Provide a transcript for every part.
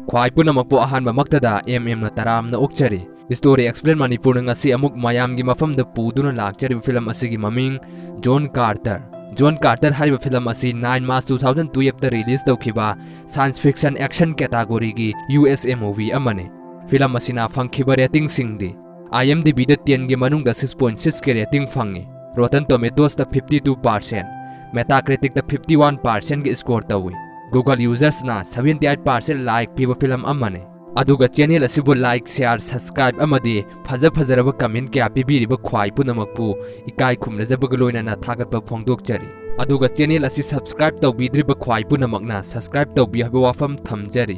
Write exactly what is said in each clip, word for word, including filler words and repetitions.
ꯈ꯭ꯋꯥꯏ ꯄꯨꯝꯅꯃꯛꯄꯨ ꯑꯍꯥꯟꯕꯃꯛꯇꯗ ꯑꯦꯝ ꯑꯦꯝꯅ ꯇꯔꯥꯝꯅ ꯑꯣꯛꯆꯔꯤ꯫ Story Explain ꯃꯅꯤꯄꯨꯔꯅ ꯉꯁꯤ ꯑꯃꯨꯛ ꯃꯌꯥꯝꯒꯤ ꯃꯐꯝꯗ ꯄꯨꯗꯨꯅ ꯂꯥꯛꯆꯔꯤꯕ ꯐꯤꯂꯝ ꯑꯁꯤꯒꯤ ꯃꯃꯤꯡ ꯖꯣꯟ ꯀꯥꯔꯇꯔ꯫ ꯖꯣꯟ ꯀꯥꯔꯇꯔ ꯍꯥꯏꯔꯤꯕ ꯐꯤꯂꯝ ꯑꯁꯤ nine March two thousand twelve ꯇ release ꯇꯧꯈꯤꯕ science fiction action category ꯒꯤ U S A movie ꯑꯃꯅꯤ꯫ ꯐꯤꯂꯝ ꯑꯁꯤꯅ ꯐꯪꯈꯤꯕ rating ꯁꯤꯡꯗꯤ, IMDb ꯗ ten ꯒꯤ ꯃꯅꯨꯡꯗ six point six ꯀꯤ rating ꯐꯪꯉꯤ꯫ Rotten Tomatoes ꯇ fifty two percent, Metacritic ꯇ fifty one percent ꯒꯤ score ꯇꯧꯏ꯫ Google users ꯅ seventy eight percent like ꯄꯤꯕ ꯐꯤꯂꯝ ꯑꯃꯅꯤ꯫ ꯑꯗꯨꯒ channel ꯑꯁꯤꯕꯨ like, share, subscribe ꯑꯃꯗꯤ ꯐꯖ ꯐꯖꯔꯕ comment ꯀꯌꯥ ꯄꯤꯕꯤꯔꯤꯕ ꯈ꯭ꯋꯥꯏ ꯄꯨꯝꯅꯃꯛꯄꯨ ꯏꯀꯥꯏ ꯈꯨꯝꯅꯖꯕꯒ ꯂꯣꯏꯅꯅ ꯊꯥꯒꯠꯄ ꯐꯣꯡꯗꯣꯛꯆꯔꯤ꯫ ꯑꯗꯨꯒ channel ꯑꯁꯤ subscribe ꯇꯧꯕꯤꯗ꯭ꯔꯤꯕ ꯈ꯭ꯋꯥꯏ ꯄꯨꯝꯅꯃꯛꯅ subscribe ꯇꯧꯕꯤꯌꯨ ꯍꯥꯏꯕ ꯋꯥꯐꯝ ꯊꯝꯖꯔꯤ꯫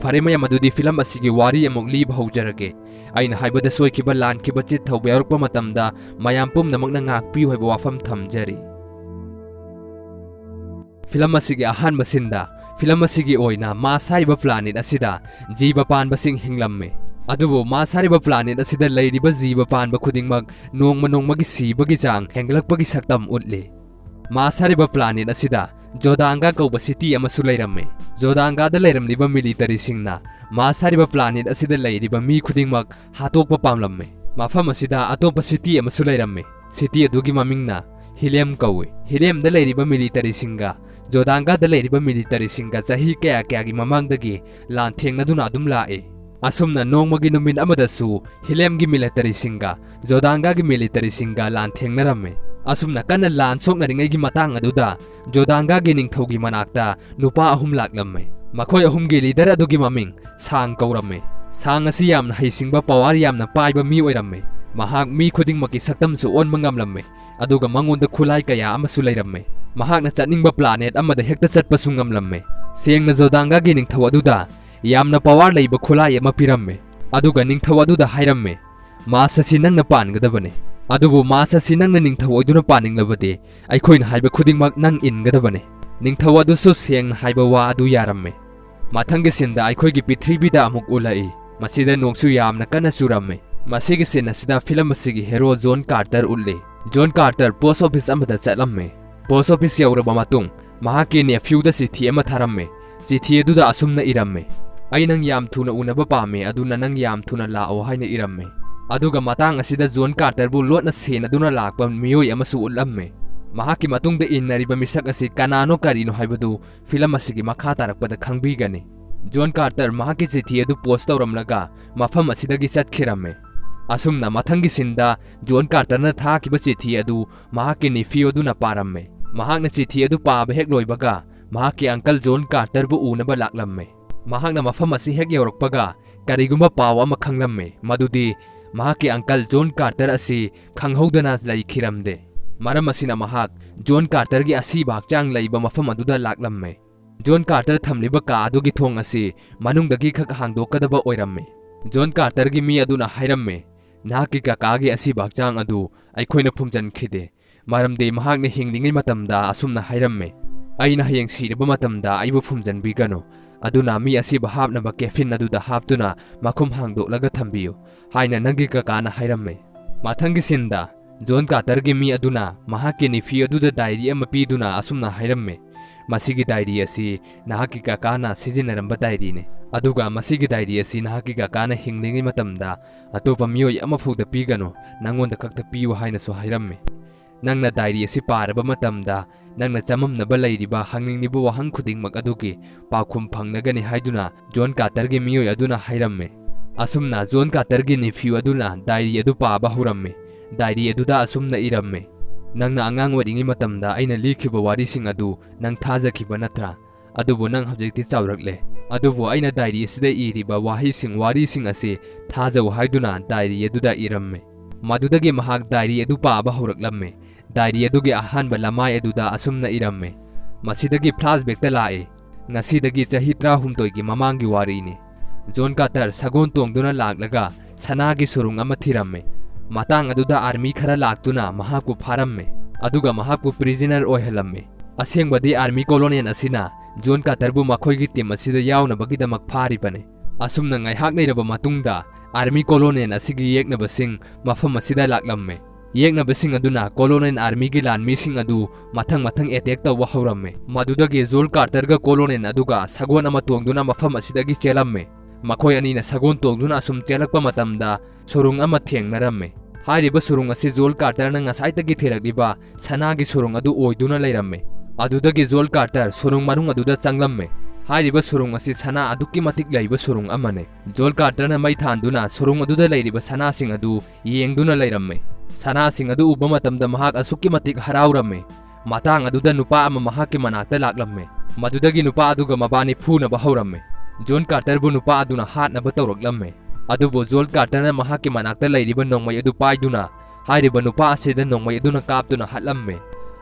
ꯐꯔꯦ ꯃꯌꯥꯝ, ꯑꯗꯨꯗꯤ ꯐꯤꯂꯝ ꯑꯁꯤꯒꯤ ꯋꯥꯔꯤ ꯑꯃꯨꯛ ꯂꯤꯕ ꯍꯧꯖꯔꯒꯦ꯫ ꯑꯩꯅ ꯍꯥꯏꯕꯗ ꯁꯣꯏꯈꯤꯕ, ꯂꯥꯟꯈꯤꯕ, ꯆꯤꯠ ꯊꯧꯕ ꯌꯥꯎꯔꯛꯄ ꯃꯇꯝꯗ ꯃꯌꯥꯝ ꯄꯨꯝꯅꯃꯛꯅ ꯉꯥꯛꯄꯤꯌꯨ ꯍꯥꯏꯕ ꯋꯥꯐꯝ ꯊꯝꯖꯔꯤ꯫ ꯐꯤꯂꯝ ꯑꯁꯤꯒꯤ ꯑꯍꯥꯟꯕ scene ꯗ, ꯐꯤꯂꯝ ꯑꯁꯤꯒꯤ ꯑꯣꯏꯅ Mars ꯍꯥꯏꯔꯤꯕ planet ꯑꯁꯤꯗ ꯖꯤꯕ ꯄꯥꯟꯕꯁꯤꯡ ꯍꯤꯡꯂꯝꯃꯤ꯫ ꯑꯗꯨꯕꯨ Mars ꯍꯥꯏꯔꯤꯕ planet ꯑꯁꯤꯗ ꯂꯩꯔꯤꯕ ꯖꯤꯕ ꯄꯥꯟꯕ ꯈꯨꯗꯤꯡꯃꯛ ꯅꯣꯡꯃ ꯅꯣꯡꯃꯒꯤ ꯁꯤꯕꯒꯤ ꯆꯥꯡ ꯍꯦꯟꯒꯠꯂꯛꯄꯒꯤ ꯁꯛꯇꯝ ꯎꯠꯂꯤ꯫ Mars ꯍꯥꯏꯔꯤꯕ planet ꯑꯁꯤꯗ ꯖꯣꯗꯥꯡꯒꯥ ꯀꯧꯕ city ꯑꯃꯁꯨ ꯂꯩꯔꯝꯃꯤ꯫ ꯖꯣꯗꯥꯡꯒꯥꯗ ꯂꯩꯔꯝꯂꯤꯕ military ꯁꯤꯡꯅ Mars ꯍꯥꯏꯔꯤꯕ planet ꯑꯁꯤꯗ ꯂꯩꯔꯤꯕ ꯃꯤ ꯈꯨꯗꯤꯡꯃꯛ ꯍꯥꯠꯇꯣꯛꯄ ꯄꯥꯝꯂꯝꯃꯤ꯫ ꯃꯐꯝ ꯑꯁꯤꯗ ꯑꯇꯣꯞꯄ city ꯑꯃꯁꯨ ꯂꯩꯔꯝꯃꯤ꯫ City ꯑꯗꯨꯒꯤ ꯃꯃꯤꯡꯅ ꯍꯤꯂꯦꯝ ꯀꯧꯏ꯫ ꯍꯤꯂꯦꯝꯗ ꯂꯩꯔꯤꯕ military ꯁꯤꯡꯒ ꯖꯣꯗꯥꯡꯒꯥꯗ ꯂꯩꯔꯤꯕ military ꯁꯤꯡꯒ ꯆꯍꯤ ꯀꯌꯥ ꯀꯌꯥꯒꯤ ꯃꯃꯥꯡꯗꯒꯤ ꯂꯥꯟ ꯊꯦꯡꯅꯗꯨꯅ ꯑꯗꯨꯝ ꯂꯥꯛꯏ꯫ ꯑꯁꯨꯝꯅ ꯅꯣꯡꯃꯒꯤ ꯅꯨꯃꯤꯠ ꯑꯃꯗꯁꯨ ꯍꯤꯂꯦꯝꯒꯤ military ꯁꯤꯡꯒ ꯖꯣꯗꯥꯡꯒꯥꯒꯤ military ꯁꯤꯡꯒ ꯂꯥꯟ ꯊꯦꯡꯅꯔꯝꯃꯤ꯫ ꯑꯁꯨꯝꯅ ꯀꯟꯅ ꯂꯥꯟ ꯁꯣꯛꯅꯔꯤꯉꯩꯒꯤ ꯃꯇꯥꯡ ꯑꯗꯨꯗ ꯖꯣꯗꯥꯡꯒꯥꯒꯤ ꯅꯤꯡꯊꯧꯒꯤ ꯃꯅꯥꯛꯇ ꯅꯨꯄꯥ ꯑꯍꯨꯝ ꯂꯥꯛꯂꯝꯃꯤ꯫ ꯃꯈꯣꯏ ꯑꯍꯨꯝꯒꯤ leader ꯑꯗꯨꯒꯤ ꯃꯃꯤꯡ ꯁꯥꯡ ꯀꯧꯔꯝꯃꯤ꯫ ꯁꯥꯡ ꯑꯁꯤ ꯌꯥꯝꯅ ꯍꯩꯁꯤꯡꯕ, power ꯌꯥꯝꯅ ꯄꯥꯏꯕ ꯃꯤ ꯑꯣꯏꯔꯝꯃꯤ꯫ ꯃꯍꯥꯛ ꯃꯤ ꯈꯨꯗꯤꯡꯃꯛꯀꯤ ꯁꯛꯇꯝꯁꯨ ꯑꯣꯟꯕ ꯉꯝꯂꯝꯃꯤ, ꯑꯗꯨꯒ ꯃꯉꯣꯟꯗ ꯈꯨꯠꯂꯥꯏ ꯀꯌꯥ ꯑꯃꯁꯨ ꯂꯩꯔꯝꯃꯤ꯫ ꯃꯍꯥꯛꯅ ꯆꯠꯅꯤꯡꯕ planet ꯑꯃꯗ ꯍꯦꯛꯇ ꯆꯠꯄꯁꯨ ꯉꯝꯂꯝꯃꯤ꯫ ꯁꯦꯡꯅ ꯖꯣꯗꯥꯡꯒꯥꯒꯤ ꯅꯤꯡꯊꯧ ꯑꯗꯨꯗ ꯌꯥꯝꯅ power ꯂꯩꯕ ꯈꯨꯠꯂꯥꯏ ꯑꯃ ꯄꯤꯔꯝꯃꯤ, ꯑꯗꯨꯒ ꯅꯤꯡꯊꯧ ꯑꯗꯨꯗ ꯍꯥꯏꯔꯝꯃꯤ, "Mars ꯑꯁꯤ ꯅꯪꯅ ꯄꯥꯟꯒꯗꯕꯅꯤ, ꯑꯗꯨꯕꯨ Mars ꯑꯁꯤ ꯅꯪꯅ ꯅꯤꯡꯊꯧ ꯑꯣꯏꯗꯨꯅ ꯄꯥꯟꯅꯤꯡꯂꯕꯗꯤ ꯑꯩꯈꯣꯏꯅ ꯍꯥꯏꯕ ꯈꯨꯗꯤꯡꯃꯛ ꯅꯪ ꯏꯟꯒꯗꯕꯅꯤ꯫" ꯅꯤꯡꯊꯧ ꯑꯗꯨꯁꯨ ꯁꯦꯡꯅ ꯍꯥꯏꯕ ꯋꯥ ꯑꯗꯨ ꯌꯥꯔꯝꯃꯤ꯫ ꯃꯊꯪꯒꯤ scene ꯗ ꯑꯩꯈꯣꯏꯒꯤ ꯄ꯭ꯔꯤꯊꯤꯕꯤꯗ ꯑꯃꯨꯛ ꯎꯠꯂꯛꯏ꯫ ꯃꯁꯤꯗ ꯅꯣꯡꯁꯨ ꯌꯥꯝꯅ ꯀꯟꯅ ꯆꯨꯔꯝꯃꯤ꯫ ꯃꯁꯤꯒꯤ scene ꯑꯁꯤꯗ ꯐꯤꯂꯝ ꯑꯁꯤꯒꯤ hero ꯖꯣꯟ ꯀꯥꯔꯇꯔ ꯎꯠꯂꯤ꯫ ꯖꯣꯟ ꯀꯥꯔꯇꯔ post office ꯑꯃꯗ ꯆꯠꯂꯝꯃꯤ꯫ Post office ꯌꯧꯔꯕ ꯃꯇꯨꯡ, ꯃꯍꯥꯛꯀꯤ nephew ꯗ ꯆꯤꯊꯤ ꯑꯃ ꯊꯥꯔꯝꯃꯤ꯫ ꯆꯤꯊꯤ ꯑꯗꯨꯗ ꯑꯁꯨꯝꯅ ꯏꯔꯝꯃꯤ, "ꯑꯩ ꯅꯪ ꯌꯥꯝ ꯊꯨꯅ ꯎꯅꯕ ꯄꯥꯝꯃꯤ, ꯑꯗꯨꯅ ꯅꯪ ꯌꯥꯝ ꯊꯨꯅ ꯂꯥꯛꯑꯣ" ꯍꯥꯏꯅ ꯏꯔꯝꯃꯤ꯫ ꯑꯗꯨꯒ ꯃꯇꯥꯡ ꯑꯁꯤꯗ ꯖꯣꯟ ꯀꯥꯔꯇꯔꯕꯨ ꯂꯣꯠꯅ ꯁꯦꯟꯅꯗꯨꯅ ꯂꯥꯛꯄ ꯃꯤꯑꯣꯏ ꯑꯃꯁꯨ ꯎꯠꯂꯝꯃꯤ꯫ ꯃꯍꯥꯛꯀꯤ ꯃꯇꯨꯡꯗ ꯏꯟꯅꯔꯤꯕ ꯃꯤꯁꯛ ꯑꯁꯤ ꯀꯅꯥꯅꯣ ꯀꯔꯤꯅꯣ ꯍꯥꯏꯕꯗꯨ ꯐꯤꯂꯝ ꯑꯁꯤꯒꯤ ꯃꯈꯥ ꯇꯥꯔꯛꯄꯗ ꯈꯪꯕꯤꯒꯅꯤ꯫ ꯖꯣꯟ ꯀꯥꯔꯇꯔ ꯃꯍꯥꯛꯀꯤ ꯆꯤꯊꯤ ꯑꯗꯨ ꯄꯣꯁ ꯇꯧꯔꯝꯂꯒ ꯃꯐꯝ ꯑꯁꯤꯗꯒꯤ ꯆꯠꯈꯤꯔꯝꯃꯤ꯫ ꯑꯁꯨꯝꯅ ꯃꯊꯪꯒꯤ ꯁꯤꯟꯗ ꯖꯣꯟ ꯀꯥꯔꯇꯔꯅ ꯊꯥꯈꯤꯕ ꯆꯤꯊꯤ ꯑꯗꯨ ꯃꯍꯥꯛꯀꯤ ꯅꯤꯐꯤꯌꯨ ꯑꯗꯨꯅ ꯄꯥꯔꯝꯃꯤ꯫ ꯃꯍꯥꯛꯅ ꯆꯤꯊꯤ ꯑꯗꯨ ꯄꯥꯕ ꯍꯦꯛ ꯂꯣꯏꯕꯒ ꯃꯍꯥꯛꯀꯤ ꯑꯪꯀꯜ ꯖꯣꯟ ꯀꯥꯔꯇꯔꯕꯨ ꯎꯅꯕ ꯂꯥꯛꯂꯝꯃꯤ꯫ ꯃꯍꯥꯛꯅ ꯃꯐꯝ ꯑꯁꯤ ꯍꯦꯛ ꯌꯧꯔꯛꯄꯒ ꯀꯔꯤꯒꯨꯝꯕ ꯄꯥꯎ ꯑꯃ ꯈꯪꯂꯝꯃꯤ, ꯃꯗꯨꯗꯤ ꯃꯍꯥꯛꯀꯤ ꯑꯪꯀꯜ ꯖꯣꯟ ꯀꯥꯔꯇꯔ ꯑꯁꯤ ꯈꯪꯍꯧꯗꯅ ꯂꯩꯈꯤꯔꯝꯗꯦ꯫ ꯃꯔꯝ ꯑꯁꯤꯅ ꯃꯍꯥꯛ ꯖꯣꯟ ꯀꯥꯔꯇꯔꯒꯤ ꯑꯁꯤꯕ ꯍꯛꯆꯥꯡ ꯂꯩꯕ ꯃꯐꯝ ꯑꯗꯨꯗ ꯂꯥꯛꯂꯝꯃꯤ꯫ ꯖꯣꯟ ꯀꯥꯔꯇꯔ ꯊꯝꯂꯤꯕ ꯀꯥ ꯑꯗꯨꯒꯤ ꯊꯣꯡ ꯑꯁꯤ ꯃꯅꯨꯡꯗꯒꯤ ꯈꯛ ꯍꯥꯡꯗꯣꯛꯀꯗꯕ ꯑꯣꯏꯔꯝꯃꯤ꯫ ꯖꯣꯟ ꯀꯥꯔꯇꯔꯒꯤ ꯃꯤ ꯑꯗꯨꯅ ꯍꯥꯏꯔꯝꯃꯤ, "ꯅꯍꯥꯛꯀꯤ ꯀꯀꯥꯒꯤ ꯑꯁꯤꯕ ꯍꯛꯆꯥꯡ ꯑꯗꯨ ꯑꯩꯈꯣꯏꯅ ꯐꯨꯝꯖꯤꯟꯈꯤꯗꯦ, ꯃꯔꯝꯗꯤ ꯃꯍꯥꯛꯅ ꯍꯤꯡꯂꯤꯉꯩ ꯃꯇꯝꯗ ꯑꯁꯨꯝꯅ ꯍꯥꯏꯔꯝꯃꯤ, 'ꯑꯩꯅ ꯍꯌꯦꯡ ꯁꯤꯔꯕ ꯃꯇꯝꯗ ꯑꯩꯕꯨ ꯐꯨꯝꯖꯤꯟꯕꯤꯒꯅꯨ, ꯑꯗꯨꯅ ꯃꯤ ꯑꯁꯤꯕ ꯍꯥꯞꯅꯕ ꯀꯦꯐꯤꯟ ꯑꯗꯨꯗ ꯍꯥꯞꯇꯨꯅ ꯃꯈꯨꯝ ꯍꯥꯡꯗꯣꯛꯂꯒ ꯊꯝꯕꯤꯌꯨ' ꯍꯥꯏꯅ ꯅꯪꯒꯤ ꯀꯀꯥꯅ ꯍꯥꯏꯔꯝꯃꯤ"꯫ ꯃꯊꯪꯒꯤ ꯁꯤꯟꯗ ꯖꯣꯟ ꯀꯥꯔꯇꯔꯒꯤ ꯃꯤ ꯑꯗꯨꯅ ꯃꯍꯥꯛꯀꯤ ꯅꯤꯐꯤ ꯑꯗꯨꯗ ꯗꯥꯏꯔꯤ ꯑꯃ ꯄꯤꯗꯨꯅ ꯑꯁꯨꯝꯅ ꯍꯥꯏꯔꯝꯃꯤ, "ꯃꯁꯤꯒꯤ ꯗꯥꯏꯔꯤ ꯑꯁꯤ ꯅꯍꯥꯛꯀꯤ ꯀꯀꯥꯅ ꯁꯤꯖꯤꯟꯅꯔꯝꯕ ꯗꯥꯏꯔꯤꯅꯤ, ꯑꯗꯨꯒ ꯃꯁꯤꯒꯤ ꯗꯥꯏꯔꯤ ꯑꯁꯤ ꯅꯍꯥꯛꯀꯤ ꯀꯀꯥꯅ ꯍꯤꯡꯂꯤꯉꯩ ꯃꯇꯝꯗ ꯑꯇꯣꯞꯄ ꯃꯤꯑꯣꯏ ꯑꯃꯐꯥꯎꯗ ꯄꯤꯒꯅꯨ, ꯅꯪꯉꯣꯟꯗ ꯈꯛꯇ ꯄꯤꯌꯨ" ꯍꯥꯏꯅꯁꯨ ꯍꯥꯏꯔꯝꯃꯤ꯫ "ꯅꯪꯅ ꯗꯥꯏꯔꯤ ꯑꯁꯤ ꯄꯥꯔꯕ ꯃꯇꯝꯗ ꯅꯪꯅ ꯆꯃꯝꯅꯕ ꯂꯩꯔꯤꯕ, ꯍꯪꯅꯤꯡꯂꯤꯕ ꯋꯥꯍꯪ ꯈꯨꯗꯤꯡꯃꯛ ꯑꯗꯨꯒꯤ ꯄꯥꯎꯈꯨꯝ ꯐꯪꯂꯒꯅꯤ" ꯍꯥꯏꯗꯨꯅ ꯖꯣꯟ ꯀꯥꯔꯇꯔꯒꯤ ꯃꯤꯑꯣꯏ ꯑꯗꯨꯅ ꯍꯥꯏꯔꯝꯃꯤ꯫ ꯑꯁꯨꯝꯅ ꯖꯣꯟ ꯀꯥꯔꯇꯔꯒꯤ ꯅꯤꯐꯤꯌꯨ ꯑꯗꯨꯅ ꯗꯥꯏꯔꯤ ꯑꯗꯨ ꯄꯥꯕ ꯍꯧꯔꯝꯃꯤ꯫ ꯗꯥꯏꯔꯤ ꯑꯗꯨꯗ ꯑꯁꯨꯝꯅ ꯏꯔꯝꯃꯤ, "ꯅꯪꯅ ꯑꯉꯥꯡ ꯑꯣꯏꯔꯤꯉꯩ ꯃꯇꯝꯗ ꯑꯩꯅ ꯂꯤꯈꯤꯕ ꯋꯥꯔꯤꯁꯤꯡ ꯑꯗꯨ ꯅꯪ ꯊꯥꯖꯈꯤꯕ ꯅꯠꯇ꯭ꯔꯥ? ꯑꯗꯨꯕꯨ ꯅꯪ ꯍꯧꯖꯤꯛꯇꯤ ꯆꯥꯎꯔꯛꯂꯦ꯫ ꯑꯗꯨꯕꯨ ꯑꯩꯅ ꯗꯥꯏꯔꯤ ꯑꯁꯤꯗ ꯏꯔꯤꯕ ꯋꯥꯍꯩꯁꯤꯡ, ꯋꯥꯔꯤꯁꯤꯡ ꯑꯁꯤ ꯊꯥꯖꯧ" ꯍꯥꯏꯗꯨꯅ ꯗꯥꯏꯔꯤ ꯑꯗꯨꯗ ꯏꯔꯝꯃꯤ꯫ ꯃꯗꯨꯗꯒꯤ ꯃꯍꯥꯛ ꯗꯥꯏꯔꯤ ꯑꯗꯨ ꯄꯥꯕ ꯍꯧꯔꯛꯂꯝꯃꯤ꯫ ꯗꯥꯏꯔꯤ ꯑꯗꯨꯒꯤ ꯑꯍꯥꯟꯕ ꯂꯃꯥꯏ ꯑꯗꯨꯗ ꯑꯁꯨꯝꯅ ꯏꯔꯝꯃꯤ, "ꯃꯁꯤꯗꯒꯤ ꯐ꯭ꯂꯥꯁꯕꯦꯛꯇ ꯂꯥꯛꯏ꯫ ꯉꯁꯤꯗꯒꯤ ꯆꯍꯤ ꯇꯔꯥꯍꯨꯝꯗꯣꯏꯒꯤ ꯃꯃꯥꯡꯒꯤ ꯋꯥꯔꯤꯅꯤ꯫ ꯖꯣꯟ ꯀꯥꯔꯇꯔ ꯁꯒꯣꯜ ꯇꯣꯡꯗꯨꯅ ꯂꯥꯛꯂꯒ ꯁꯅꯥꯒꯤ ꯁꯨꯔꯨꯡ ꯑꯃ ꯊꯤꯔꯝꯃꯤ꯫ ꯃꯇꯥꯡ ꯑꯗꯨꯗ ꯑꯥꯔꯃꯤ ꯈꯔ ꯂꯥꯛꯇꯨꯅ ꯃꯍꯥꯛꯄꯨ ꯐꯥꯔꯝꯃꯤ, ꯑꯗꯨꯒ ꯃꯍꯥꯛꯄꯨ ꯄ꯭ꯔꯤꯖꯅꯔ ꯑꯣꯏꯍꯜꯂꯝꯃꯤ꯫ ꯑꯁꯦꯡꯕꯗꯤ ꯑꯥꯔꯃꯤ ꯀꯣꯂꯣꯅꯦꯜ ꯑꯁꯤꯅ ꯖꯣꯟ ꯀꯥꯔꯇꯔꯕꯨ ꯃꯈꯣꯏꯒꯤ ꯇꯤꯝ ꯑꯁꯤꯗ ꯌꯥꯎꯅꯕꯒꯤꯗꯃꯛ ꯐꯥꯔꯤꯕꯅꯤ"꯫ ꯑꯁꯨꯝꯅ ꯉꯥꯏꯍꯥꯛ ꯂꯩꯔꯕ ꯃꯇꯨꯡꯗ ꯑꯥꯔꯃꯤ ꯀꯣꯂꯣꯅꯦꯜ ꯑꯁꯤꯒꯤ ꯌꯦꯛꯅꯕꯁꯤꯡ ꯃꯐꯝ ꯑꯁꯤꯗ ꯂꯥꯛꯂꯝꯃꯤ꯫ ꯌꯦꯛꯅꯕꯁꯤꯡ ꯑꯗꯨꯅ Colonel Armyꯒꯤ ꯂꯥꯟꯃꯤꯁꯤꯡ ꯑꯗꯨ ꯃꯊꯪ ꯃꯊꯪ attack ꯇꯧꯕ ꯍꯧꯔꯝꯃꯤ꯫ ꯃꯗꯨꯗꯒꯤ Joel Carterꯒ Colonel ꯑꯗꯨꯒ ꯁꯒꯣꯜ ꯑꯃ ꯇꯣꯡꯗꯨꯅ ꯃꯐꯝ ꯑꯁꯤꯗꯒꯤ ꯆꯦꯜꯂꯝꯃꯤ꯫ ꯃꯈꯣꯏ ꯑꯅꯤꯅ ꯁꯒꯣꯜ ꯇꯣꯡꯗꯨꯅ ꯑꯁꯨꯝ ꯆꯦꯜꯂꯛꯄ ꯃꯇꯝꯗ ꯁꯨꯔꯨꯡ ꯑꯃ ꯊꯦꯡꯅꯔꯝꯃꯤ꯫ ꯍꯥꯏꯔꯤꯕ ꯁꯨꯔꯨꯡ ꯑꯁꯤ Joel Carterꯅ ꯉꯁꯥꯏꯗꯒꯤ ꯊꯤꯔꯛꯂꯤꯕ ꯁꯅꯥꯒꯤ ꯁꯨꯔꯨꯡ ꯑꯗꯨ ꯑꯣꯏꯗꯨꯅ ꯂꯩꯔꯝꯃꯤ꯫ ꯑꯗꯨꯗꯒꯤ Joel Carter ꯁꯨꯔꯨꯡ ꯃꯅꯨꯡ ꯑꯗꯨꯗ ꯆꯪꯂꯝꯃꯤ꯫ ꯍꯥꯏꯔꯤꯕ ꯁꯨꯔꯨꯡ ꯑꯁꯤ ꯁꯅꯥ ꯑꯗꯨꯛꯀꯤ ꯃꯇꯤꯛ ꯂꯩꯕ ꯁꯨꯔꯨꯡ ꯑꯃꯅꯤ꯫ Joel Carterꯅ ꯃꯩ ꯊꯥꯟꯗꯨꯅ ꯁꯨꯔꯨꯡ ꯑꯗꯨꯗ ꯂꯩꯔꯤꯕ ꯁꯅꯥꯁꯤꯡ ꯑꯗꯨ ꯌꯦꯡꯗꯨꯅ ꯂꯩꯔꯝꯃꯤ꯫ ꯁꯅꯥꯁꯤꯡ ꯑꯗꯨ ꯎꯕ ꯃꯇꯝꯗ ꯃꯍꯥꯛ ꯑꯁꯨꯛꯀꯤ ꯃꯇꯤꯛ ꯍꯔꯥꯎꯔꯝꯃꯤ꯫ ꯃꯇꯥꯡ ꯑꯗꯨꯗ ꯅꯨꯄꯥ ꯑꯃ ꯃꯍꯥꯛꯀꯤ ꯃꯅꯥꯛꯇ ꯂꯥꯛꯂꯝꯃꯤ꯫ ꯃꯗꯨꯗꯒꯤ ꯅꯨꯄꯥ ꯑꯗꯨꯒ ꯃꯕꯥꯅꯤ ꯐꯨꯅꯕ ꯍꯧꯔꯝꯃꯤ꯫ Joel Carterꯕꯨ ꯅꯨꯄꯥ ꯑꯗꯨꯅ ꯍꯥꯠꯅꯕ ꯇꯧꯔꯛꯂꯝꯃꯤ꯫ ꯑꯗꯨꯕꯨ Joel Carterꯅ ꯃꯍꯥꯛꯀꯤ ꯃꯅꯥꯛꯇ ꯂꯩꯔꯤꯕ ꯅꯣꯡꯃꯩ ꯑꯗꯨ ꯄꯥꯏꯗꯨꯅ ꯍꯥꯏꯔꯤꯕ ꯅꯨꯄꯥ ꯑꯁꯤꯗ ꯅꯣꯡꯃꯩ ꯑꯗꯨꯅ ꯀꯥꯞꯇꯨꯅ ꯍꯥꯠꯂꯝꯃꯤ꯫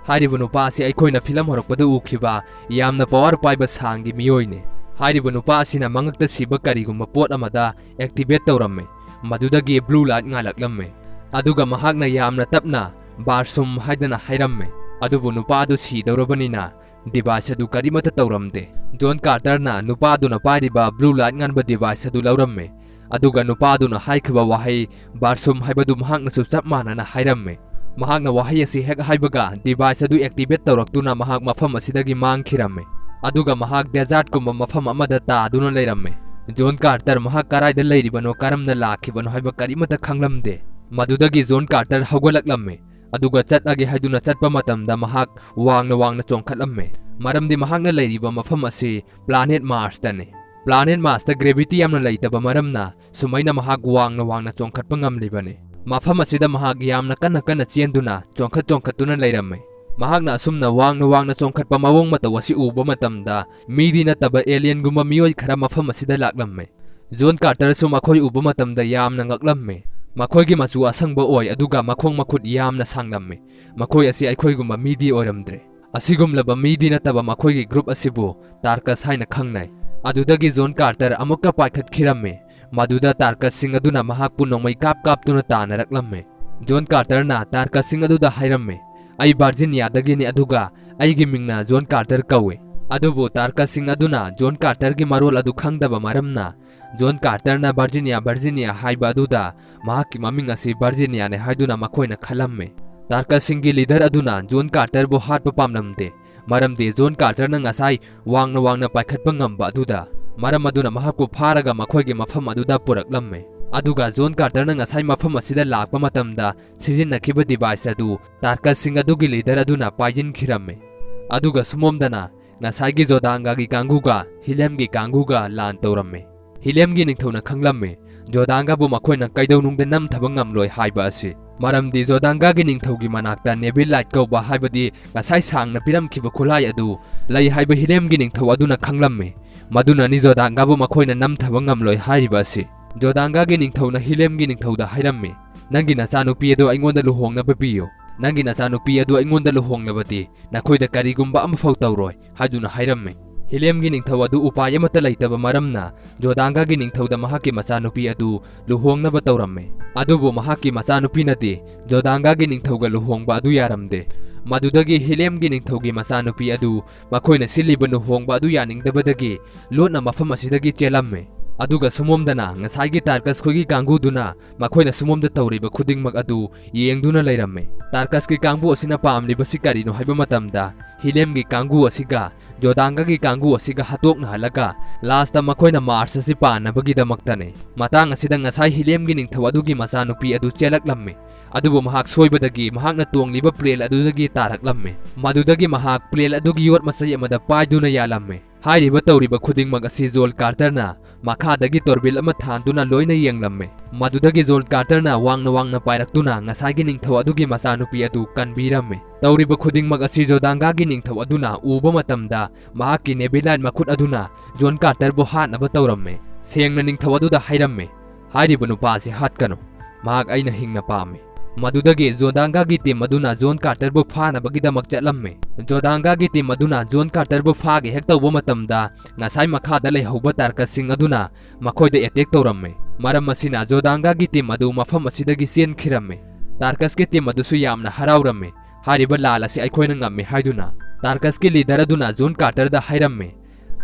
ꯍꯥꯏꯔꯤꯕ ꯅꯨꯄꯥ ꯑꯁꯤ ꯑꯩꯈꯣꯏꯅ ꯐꯤꯂꯝ ꯍꯧꯔꯛꯄꯗ ꯎꯈꯤꯕ ꯌꯥꯝꯅ power ꯄꯥꯏꯕ ꯁꯥꯡꯒꯤ ꯃꯤꯑꯣꯏꯅꯤ꯫ ꯍꯥꯏꯔꯤꯕ ꯅꯨꯄꯥ ꯑꯁꯤꯅ ꯃꯉꯛꯇ ꯁꯤꯕ ꯀꯔꯤꯒꯨꯝꯕ ꯄꯣꯠ ꯑꯃꯗ activate ꯇꯧꯔꯝꯃꯤ꯫ ꯃꯗꯨꯗꯒꯤ blue light ꯉꯥꯜꯂꯛꯂꯝꯃꯤ꯫ ꯑꯗꯨꯒ ꯃꯍꯥꯛꯅ ꯌꯥꯝꯅ ꯇꯞꯅ "ꯕꯥꯔꯁꯨꯝ" ꯍꯥꯏꯗꯅ ꯍꯥꯏꯔꯝꯃꯤ꯫ ꯑꯗꯨꯕꯨ ꯅꯨꯄꯥ ꯑꯗꯨ ꯁꯤꯗꯧꯔꯕꯅꯤꯅ device ꯑꯗꯨ ꯀꯔꯤꯃꯠꯇ ꯇꯧꯔꯝꯗꯦ꯫ Joel Carterꯅ ꯅꯨꯄꯥ ꯑꯗꯨꯅ ꯄꯥꯏꯔꯤꯕ blue light ꯉꯥꯟꯕ device ꯑꯗꯨ ꯂꯧꯔꯝꯃꯤ꯫ ꯑꯗꯨꯒ ꯅꯨꯄꯥ ꯑꯗꯨꯅ ꯍꯥꯏꯈꯤꯕ ꯋꯥꯍꯩ "ꯕꯥꯔꯁꯨꯝ" ꯍꯥꯏꯕꯗꯨ ꯃꯍꯥꯛꯅꯁꯨ ꯆꯞ ꯃꯥꯟꯅꯅ ꯍꯥꯏꯔꯝꯃꯤ꯫ ꯃꯍꯥꯛꯅ ꯋꯥꯍꯩ ꯑꯁꯤ ꯍꯦꯛ ꯍꯥꯏꯕꯒ device ꯑꯗꯨ activate ꯇꯧꯔꯛꯇꯨꯅ ꯃꯍꯥꯛ ꯃꯐꯝ ꯑꯁꯤꯗꯒꯤ ꯃꯥꯡꯈꯤꯔꯝꯃꯤ꯫ ꯑꯗꯨꯒ ꯃꯍꯥꯛ desertꯀꯨꯝꯕ ꯃꯐꯝ ꯑꯃꯗ ꯇꯥꯗꯨꯅ ꯂꯩꯔꯝꯃꯤ꯫ Joel Carter ꯃꯍꯥꯛ ꯀꯗꯥꯏꯗ ꯂꯩꯔꯤꯕꯅꯣ, ꯀꯔꯝꯅ ꯂꯥꯛꯈꯤꯕꯅꯣ ꯍꯥꯏꯕ ꯀꯔꯤꯃꯠꯇ ꯈꯪꯂꯝꯗꯦ꯫ ꯃꯗꯨꯗꯒꯤ Joel Carter ꯍꯧꯒꯠꯂꯛꯂꯝꯃꯤ꯫ ꯑꯗꯨꯒ ꯆꯠꯂꯒꯦ ꯍꯥꯏꯗꯨꯅ ꯆꯠꯄ ꯃꯇꯝꯗ ꯃꯍꯥꯛ ꯋꯥꯡꯅ ꯋꯥꯡꯅ ꯆꯣꯡꯈꯠꯂꯝꯃꯤ꯫ ꯃꯔꯝꯗꯤ ꯃꯍꯥꯛꯅ ꯂꯩꯔꯤꯕ ꯃꯐꯝ ꯑꯁꯤ planet Marsꯇꯅꯤ꯫ Planet Marsꯇ gravity ꯌꯥꯝꯅ ꯂꯩꯇꯕ ꯃꯔꯝꯅ ꯁꯨꯃꯥꯏꯅ ꯃꯍꯥꯛ ꯋꯥꯡꯅ ꯋꯥꯡꯅ ꯆꯣꯡꯈꯠꯄ ꯉꯝꯂꯤꯕꯅꯤ꯫ ꯃꯐꯝ ꯑꯁꯤꯗ ꯃꯍꯥꯛ ꯌꯥꯝꯅ ꯀꯟꯅ ꯀꯟꯅ ꯆꯦꯟꯗꯨꯅ ꯆꯣꯡꯈꯠ ꯆꯣꯡꯈꯠꯇꯨꯅ ꯂꯩꯔꯝꯃꯤ꯫ ꯃꯍꯥꯛꯅ ꯑꯁꯨꯝꯅ ꯋꯥꯡꯅ ꯋꯥꯡꯅ ꯆꯣꯡꯈꯠꯄ ꯃꯑꯣꯡ ꯃꯇꯧ ꯑꯁꯤ ꯎꯕ ꯃꯇꯝꯗ ꯃꯤꯗꯤ ꯅꯠꯇꯕ alienꯒꯨꯝꯕ ꯃꯤꯑꯣꯏ ꯈꯔ ꯃꯐꯝ ꯑꯁꯤꯗ ꯂꯥꯛꯂꯝꯃꯤ꯫ Joel Carterꯁꯨ ꯃꯈꯣꯏ ꯎꯕ ꯃꯇꯝꯗ ꯌꯥꯝꯅ ꯉꯛꯂꯝꯃꯤ꯫ ꯃꯈꯣꯏꯒꯤ ꯃꯆꯨ ꯑꯁꯪꯕ ꯑꯣꯏ, ꯑꯗꯨꯒ ꯃꯈꯣꯡ ꯃꯈꯨꯠ ꯌꯥꯝꯅ ꯁꯥꯡꯂꯝꯃꯤ꯫ ꯃꯈꯣꯏ ꯑꯁꯤ ꯑꯩꯈꯣꯏꯒꯨꯝꯕ ꯃꯤꯗꯤ ꯑꯣꯏꯔꯝꯗ꯭ꯔꯦ꯫ ꯑꯁꯤꯒꯨꯝꯂꯕ ꯃꯤꯗꯤ ꯅꯠꯇꯕ ꯃꯈꯣꯏꯒꯤ group ꯑꯁꯤꯕꯨ Tarkus ꯍꯥꯏꯅ ꯈꯪꯅꯩ꯫ ꯑꯗꯨꯗꯒꯤ Joel Carter ꯑꯃꯨꯛꯀ ꯄꯥꯏꯈꯠꯈꯤꯔꯝꯃꯤ꯫ ꯃꯗꯨꯗ Tarkusꯁꯤꯡ ꯑꯗꯨꯅ ꯃꯍꯥꯛꯄꯨ ꯅꯣꯡꯃꯩ ꯀꯥꯞ ꯀꯥꯞꯇꯨꯅ ꯇꯥꯟꯅꯔꯛꯂꯝꯃꯤ꯫ Joel Carterꯅ Tarkusꯁꯤꯡ ꯑꯗꯨꯗ ꯍꯥꯏꯔꯝꯃꯤ, "ꯑꯩ Virginiaꯗꯒꯤꯅꯤ, ꯑꯗꯨꯒ ꯑꯩꯒꯤ ꯃꯤꯡꯅ Joel Carter ꯀꯧꯏ꯫ ꯑꯗꯨꯕꯨ ꯇꯥꯔꯀꯁꯁꯤꯡ ꯑꯗꯨꯅ ꯖꯣꯟ ꯀꯥꯔꯇꯔꯒꯤ ꯃꯔꯣꯜ ꯑꯗꯨ ꯈꯪꯗꯕ ꯃꯔꯝꯅ ꯖꯣꯟ ꯀꯥꯔꯇꯔꯅ ꯚꯔꯖꯤꯅꯤꯌꯥ, ꯚꯔꯖꯤꯅꯤꯌꯥ ꯍꯥꯏꯕ ꯑꯗꯨꯗ ꯃꯍꯥꯛꯀꯤ ꯃꯃꯤꯡ ꯑꯁꯤ ꯚꯔꯖꯤꯅꯤꯌꯥꯅꯤ ꯍꯥꯏꯗꯨꯅ ꯃꯈꯣꯏꯅ ꯈꯜꯂꯝꯃꯤ꯫ ꯇꯥꯔꯀꯁꯁꯤꯡꯒꯤ ꯂꯤꯗꯔ ꯑꯗꯨꯅ ꯖꯣꯟ ꯀꯥꯔꯇꯔꯕꯨ ꯍꯥꯠꯄ ꯄꯥꯝꯂꯝꯗꯦ, ꯃꯔꯝꯗꯤ ꯖꯣꯟ ꯀꯥꯔꯇꯔꯅ ꯉꯁꯥꯏ ꯋꯥꯡꯅ ꯋꯥꯡꯅ ꯄꯥꯏꯈꯠꯄ ꯉꯝꯕ ꯑꯗꯨꯗ, ꯃꯔꯝ ꯑꯗꯨꯅ ꯃꯍꯥꯛꯄꯨ ꯐꯥꯔꯒ ꯃꯈꯣꯏꯒꯤ ꯃꯐꯝ ꯑꯗꯨꯗ ꯄꯨꯔꯛꯂꯝꯃꯤ꯫ ꯑꯗꯨꯒ ꯖꯣꯟ ꯀꯥꯔꯇꯔꯅ ꯉꯁꯥꯏ ꯃꯐꯝ ꯑꯁꯤꯗ ꯂꯥꯛꯄ ꯃꯇꯝꯗ ꯁꯤꯖꯤꯟꯅꯈꯤꯕ ꯗꯤꯚꯥꯏꯁ ꯑꯗꯨ ꯇꯥꯔꯀꯁꯁꯤꯡ ꯑꯗꯨꯒꯤ ꯂꯤꯗꯔ ꯑꯗꯨꯅ ꯄꯥꯏꯁꯤꯟꯈꯤꯔꯝꯃꯤ꯫ ꯑꯗꯨꯒ ꯁꯨꯃꯣꯝꯗꯅ ꯉꯁꯥꯏꯒꯤ ꯖꯣꯗꯥꯡꯒꯥꯒꯤ ꯀꯥꯡꯕꯨꯒ ꯍꯤꯂꯦꯝꯒꯤ ꯀꯥꯡꯕꯨꯒ ꯂꯥꯟ ꯇꯧꯔꯝꯃꯤ꯫ ꯍꯤꯂꯦꯝꯒꯤ ꯅꯤꯡꯊꯧꯅ ꯈꯪꯂꯝꯃꯤ ꯖꯣꯗꯥꯡꯒꯥꯕꯨ ꯃꯈꯣꯏꯅ ꯀꯩꯗꯧꯅꯨꯡꯗ ꯅꯝꯊꯕ ꯉꯝꯂꯣꯏ ꯍꯥꯏꯕ ꯑꯁꯤ, ꯃꯔꯝꯗꯤ ꯖꯣꯗꯥꯡꯒꯥꯒꯤ ꯅꯤꯡꯊꯧꯒꯤ ꯃꯅꯥꯛꯇ ꯅꯦꯕꯤꯜ ꯂꯥꯏꯠ ꯀꯧꯕ, ꯍꯥꯏꯕꯗꯤ ꯉꯁꯥꯏ ꯁꯥꯡꯅ ꯄꯤꯔꯝꯈꯤꯕ ꯈꯨꯠꯂꯥꯏ ꯑꯗꯨ ꯂꯩ ꯍꯥꯏꯕ ꯍꯤꯂꯦꯝꯒꯤ ꯅꯤꯡꯊꯧ ꯑꯗꯨꯅ ꯈꯪꯂꯝꯃꯤ꯫ ꯃꯗꯨꯅꯅꯤ ꯖꯣꯗꯥꯡꯒꯥꯕꯨ ꯃꯈꯣꯏꯅ ꯅꯝꯊꯕ ꯉꯝꯂꯣꯏ ꯍꯥꯏꯔꯤꯕ ꯑꯁꯤ꯫ ꯖꯣꯗꯥꯡꯒꯥꯒꯤ ꯅꯤꯡꯊꯧꯅ ꯍꯤꯂꯦꯝꯒꯤ ꯅꯤꯡꯊꯧꯗ ꯍꯥꯏꯔꯝꯃꯤ, "ꯅꯪꯒꯤ ꯅꯆꯥꯅꯨꯄꯤ ꯑꯗꯨ ꯑꯩꯉꯣꯟꯗ ꯂꯨꯍꯣꯡꯅꯕ ꯄꯤꯌꯨ꯫ ꯅꯪꯒꯤ ꯅꯆꯥꯅꯨꯄꯤ ꯑꯗꯨ ꯑꯩꯉꯣꯟꯗ ꯂꯨꯍꯣꯡꯂꯕꯗꯤ ꯅꯈꯣꯏꯗ ꯀꯔꯤꯒꯨꯝꯕ ꯑꯃꯐꯥꯎ ꯇꯧꯔꯣꯏ" ꯍꯥꯏꯗꯨꯅ ꯍꯥꯏꯔꯝꯃꯤ꯫ ꯍꯤꯂꯦꯝꯒꯤ ꯅꯤꯡꯊꯧ ꯑꯗꯨ ꯎꯄꯥꯏ ꯑꯃꯠꯇ ꯂꯩꯇꯕ ꯃꯔꯝꯅ ꯖꯣꯗꯥꯡꯒꯥꯒꯤ ꯅꯤꯡꯊꯧꯗ ꯃꯍꯥꯛꯀꯤ ꯃꯆꯥꯅꯨꯄꯤ ꯑꯗꯨ ꯂꯨꯍꯣꯡꯅꯕ ꯇꯧꯔꯝꯃꯤ꯫ ꯑꯗꯨꯕꯨ ꯃꯍꯥꯛꯀꯤ ꯃꯆꯥꯅꯨꯄꯤꯅꯗꯤ ꯖꯣꯗꯥꯡꯒꯥꯒꯤ ꯅꯤꯡꯊꯧꯒ ꯂꯨꯍꯣꯡꯕ ꯑꯗꯨ ꯌꯥꯔꯝꯗꯦ꯫ ꯃꯗꯨꯗꯒꯤ ꯍꯤꯂꯦꯝꯒꯤ ꯅꯤꯡꯊꯧꯒꯤ ꯃꯆꯥꯅꯨꯄꯤ ꯑꯗꯨ ꯃꯈꯣꯏꯅ ꯁꯤꯜꯂꯤꯕ ꯂꯨꯍꯣꯡꯕ ꯑꯗꯨ ꯌꯥꯅꯤꯡꯗꯕꯗꯒꯤ ꯂꯣꯠꯅ ꯃꯐꯝ ꯑꯁꯤꯗꯒꯤ ꯆꯦꯜꯂꯝꯃꯤ꯫ ꯑꯗꯨꯒ ꯁꯨꯃꯣꯝꯗꯅ ꯉꯁꯥꯏꯒꯤ ꯇꯥꯔꯀꯁ ꯈꯣꯏꯒꯤ ꯀꯥꯡꯕꯨꯗꯨꯅ ꯃꯈꯣꯏꯅ ꯁꯨꯃꯣꯝꯗ ꯇꯧꯔꯤꯕ ꯈꯨꯗꯤꯡꯃꯛ ꯑꯗꯨ ꯌꯦꯡꯗꯨꯅ ꯂꯩꯔꯝꯃꯤ꯫ ꯇꯥꯔꯀꯁꯀꯤ ꯀꯥꯡꯕꯨ ꯑꯁꯤꯅ ꯄꯥꯝꯂꯤꯕꯁꯤ ꯀꯔꯤꯅꯣ ꯍꯥꯏꯕ ꯃꯇꯝꯗ, ꯍꯤꯂꯦꯝꯒꯤ ꯀꯥꯡꯕꯨ ꯑꯁꯤꯒ ꯖꯣꯗꯥꯡꯒꯥꯒꯤ ꯀꯥꯡꯕꯨ ꯑꯁꯤꯒ ꯍꯥꯠꯇꯣꯛꯅꯍꯜꯂꯒ ꯂꯥꯁꯇ ꯃꯈꯣꯏꯅ ꯃꯥꯔꯁ ꯑꯁꯤ ꯄꯥꯟꯅꯕꯒꯤꯗꯃꯛꯇꯅꯤ꯫ ꯃꯇꯥꯡ ꯑꯁꯤꯗ ꯉꯁꯥꯏ ꯍꯤꯂꯦꯝꯒꯤ ꯅꯤꯡꯊꯧ ꯑꯗꯨꯒꯤ ꯃꯆꯥꯅꯨꯄꯤ ꯑꯗꯨ ꯆꯦꯜꯂꯛꯂꯝꯃꯤ꯫ ꯑꯗꯨꯕꯨ ꯃꯍꯥꯛ ꯁꯣꯏꯕꯗꯒꯤ ꯃꯍꯥꯛꯅ ꯇꯣꯡꯂꯤꯕ ꯄ꯭ꯂꯦꯟ ꯑꯗꯨꯗꯒꯤ ꯇꯥꯔꯛꯂꯝꯃꯤ꯫ ꯃꯗꯨꯗꯒꯤ ꯃꯍꯥꯛ ꯄ꯭ꯂꯦꯟ ꯑꯗꯨꯒꯤ ꯌꯣꯠ ꯃꯆꯩ ꯑꯃꯗ ꯄꯥꯏꯗꯨꯅ ꯌꯥꯜꯂꯝꯃꯤ꯫ ꯍꯥꯏꯔꯤꯕ ꯇꯧꯔꯤꯕ ꯈꯨꯗꯤꯡꯃꯛ ꯑꯁꯤ ꯖꯣꯟ ꯀꯥꯔꯇꯔꯅ ꯃꯈꯥꯗꯒꯤ ꯇꯣꯔꯕꯤꯜ ꯑꯃ ꯊꯥꯟꯗꯨꯅ ꯂꯣꯏꯅ ꯌꯦꯡꯂꯝꯃꯤ꯫ ꯃꯗꯨꯗꯒꯤ ꯖꯣꯟ ꯀꯥꯔꯇꯔꯅ ꯋꯥꯡꯅ ꯋꯥꯡꯅ ꯄꯥꯏꯔꯛꯇꯨꯅ ꯉꯁꯥꯏꯒꯤ ꯅꯤꯡꯊꯧ ꯑꯗꯨꯒꯤ ꯃꯆꯥꯅꯨꯄꯤ ꯑꯗꯨ ꯀꯟꯕꯤꯔꯝꯃꯤ꯫ ꯇꯧꯔꯤꯕ ꯈꯨꯗꯤꯡꯃꯛ ꯑꯁꯤ ꯖꯣꯗꯥꯡꯒꯥꯒꯤ ꯅꯤꯡꯊꯧ ꯑꯗꯨꯅ ꯎꯕ ꯃꯇꯝꯗ, ꯃꯍꯥꯛꯀꯤ ꯅꯦꯕꯤꯂꯥꯏꯠ ꯃꯈꯨꯠ ꯑꯗꯨꯅ ꯖꯣꯟ ꯀꯥꯔꯇꯔꯕꯨ ꯍꯥꯠꯅꯕ ꯇꯧꯔꯝꯃꯤ꯫ ꯁꯦꯡꯅ ꯅꯤꯡꯊꯧ ꯑꯗꯨꯗ ꯍꯥꯏꯔꯝꯃꯤ, "ꯍꯥꯏꯔꯤꯕ ꯅꯨꯄꯥ ꯑꯁꯤ ꯍꯥꯠꯀꯅꯨ, ꯃꯍꯥꯛ ꯑꯩꯅ ꯍꯤꯡꯅ ꯄꯥꯝꯃꯤ"꯫ ꯃꯗꯨꯗꯒꯤ ꯖꯣꯗꯥꯡꯒꯥꯒꯤ ꯇꯤꯝ ꯑꯗꯨꯅ ꯖꯣꯟ ꯀꯥꯔꯇꯔꯕꯨ ꯐꯥꯅꯕꯒꯤꯗꯃꯛ ꯆꯠꯂꯝꯃꯤ꯫ ꯖꯣꯗꯥꯡꯒꯥꯒꯤ ꯇꯤꯝ ꯑꯗꯨꯅ ꯖꯣꯟ ꯀꯥꯔꯇꯔꯕꯨ ꯐꯥꯒꯦ ꯍꯦꯛ ꯇꯧꯕ ꯃꯇꯝꯗ, ꯉꯁꯥꯏ ꯃꯈꯥꯗ ꯂꯩꯍꯧꯕ ꯇꯥꯔꯀꯁꯁꯤꯡ ꯑꯗꯨꯅ ꯃꯈꯣꯏꯗ ꯑꯦꯇꯦꯛ ꯇꯧꯔꯝꯃꯤ꯫ ꯃꯔꯝ ꯑꯁꯤꯅ ꯖꯣꯗꯥꯡꯒꯥꯒꯤ ꯇꯤꯝ ꯑꯗꯨ ꯃꯐꯝ ꯑꯁꯤꯗꯒꯤ ꯆꯦꯟꯈꯤꯔꯝꯃꯤ꯫ ꯇꯥꯔꯀꯁꯀꯤ ꯇꯤꯝ ꯑꯗꯨꯁꯨ ꯌꯥꯝꯅ ꯍꯔꯥꯎꯔꯝꯃꯤ꯫ "ꯍꯥꯏꯔꯤꯕ ꯂꯥꯟ ꯑꯁꯤ ꯑꯩꯈꯣꯏꯅ ꯉꯝꯃꯤ" ꯍꯥꯏꯗꯨꯅ꯫ ꯇꯥꯔꯀꯁꯀꯤ ꯂꯤꯗꯔ ꯑꯗꯨꯅ ꯖꯣꯟ ꯀꯥꯔꯇꯔꯗ ꯍꯥꯏꯔꯝꯃꯤ,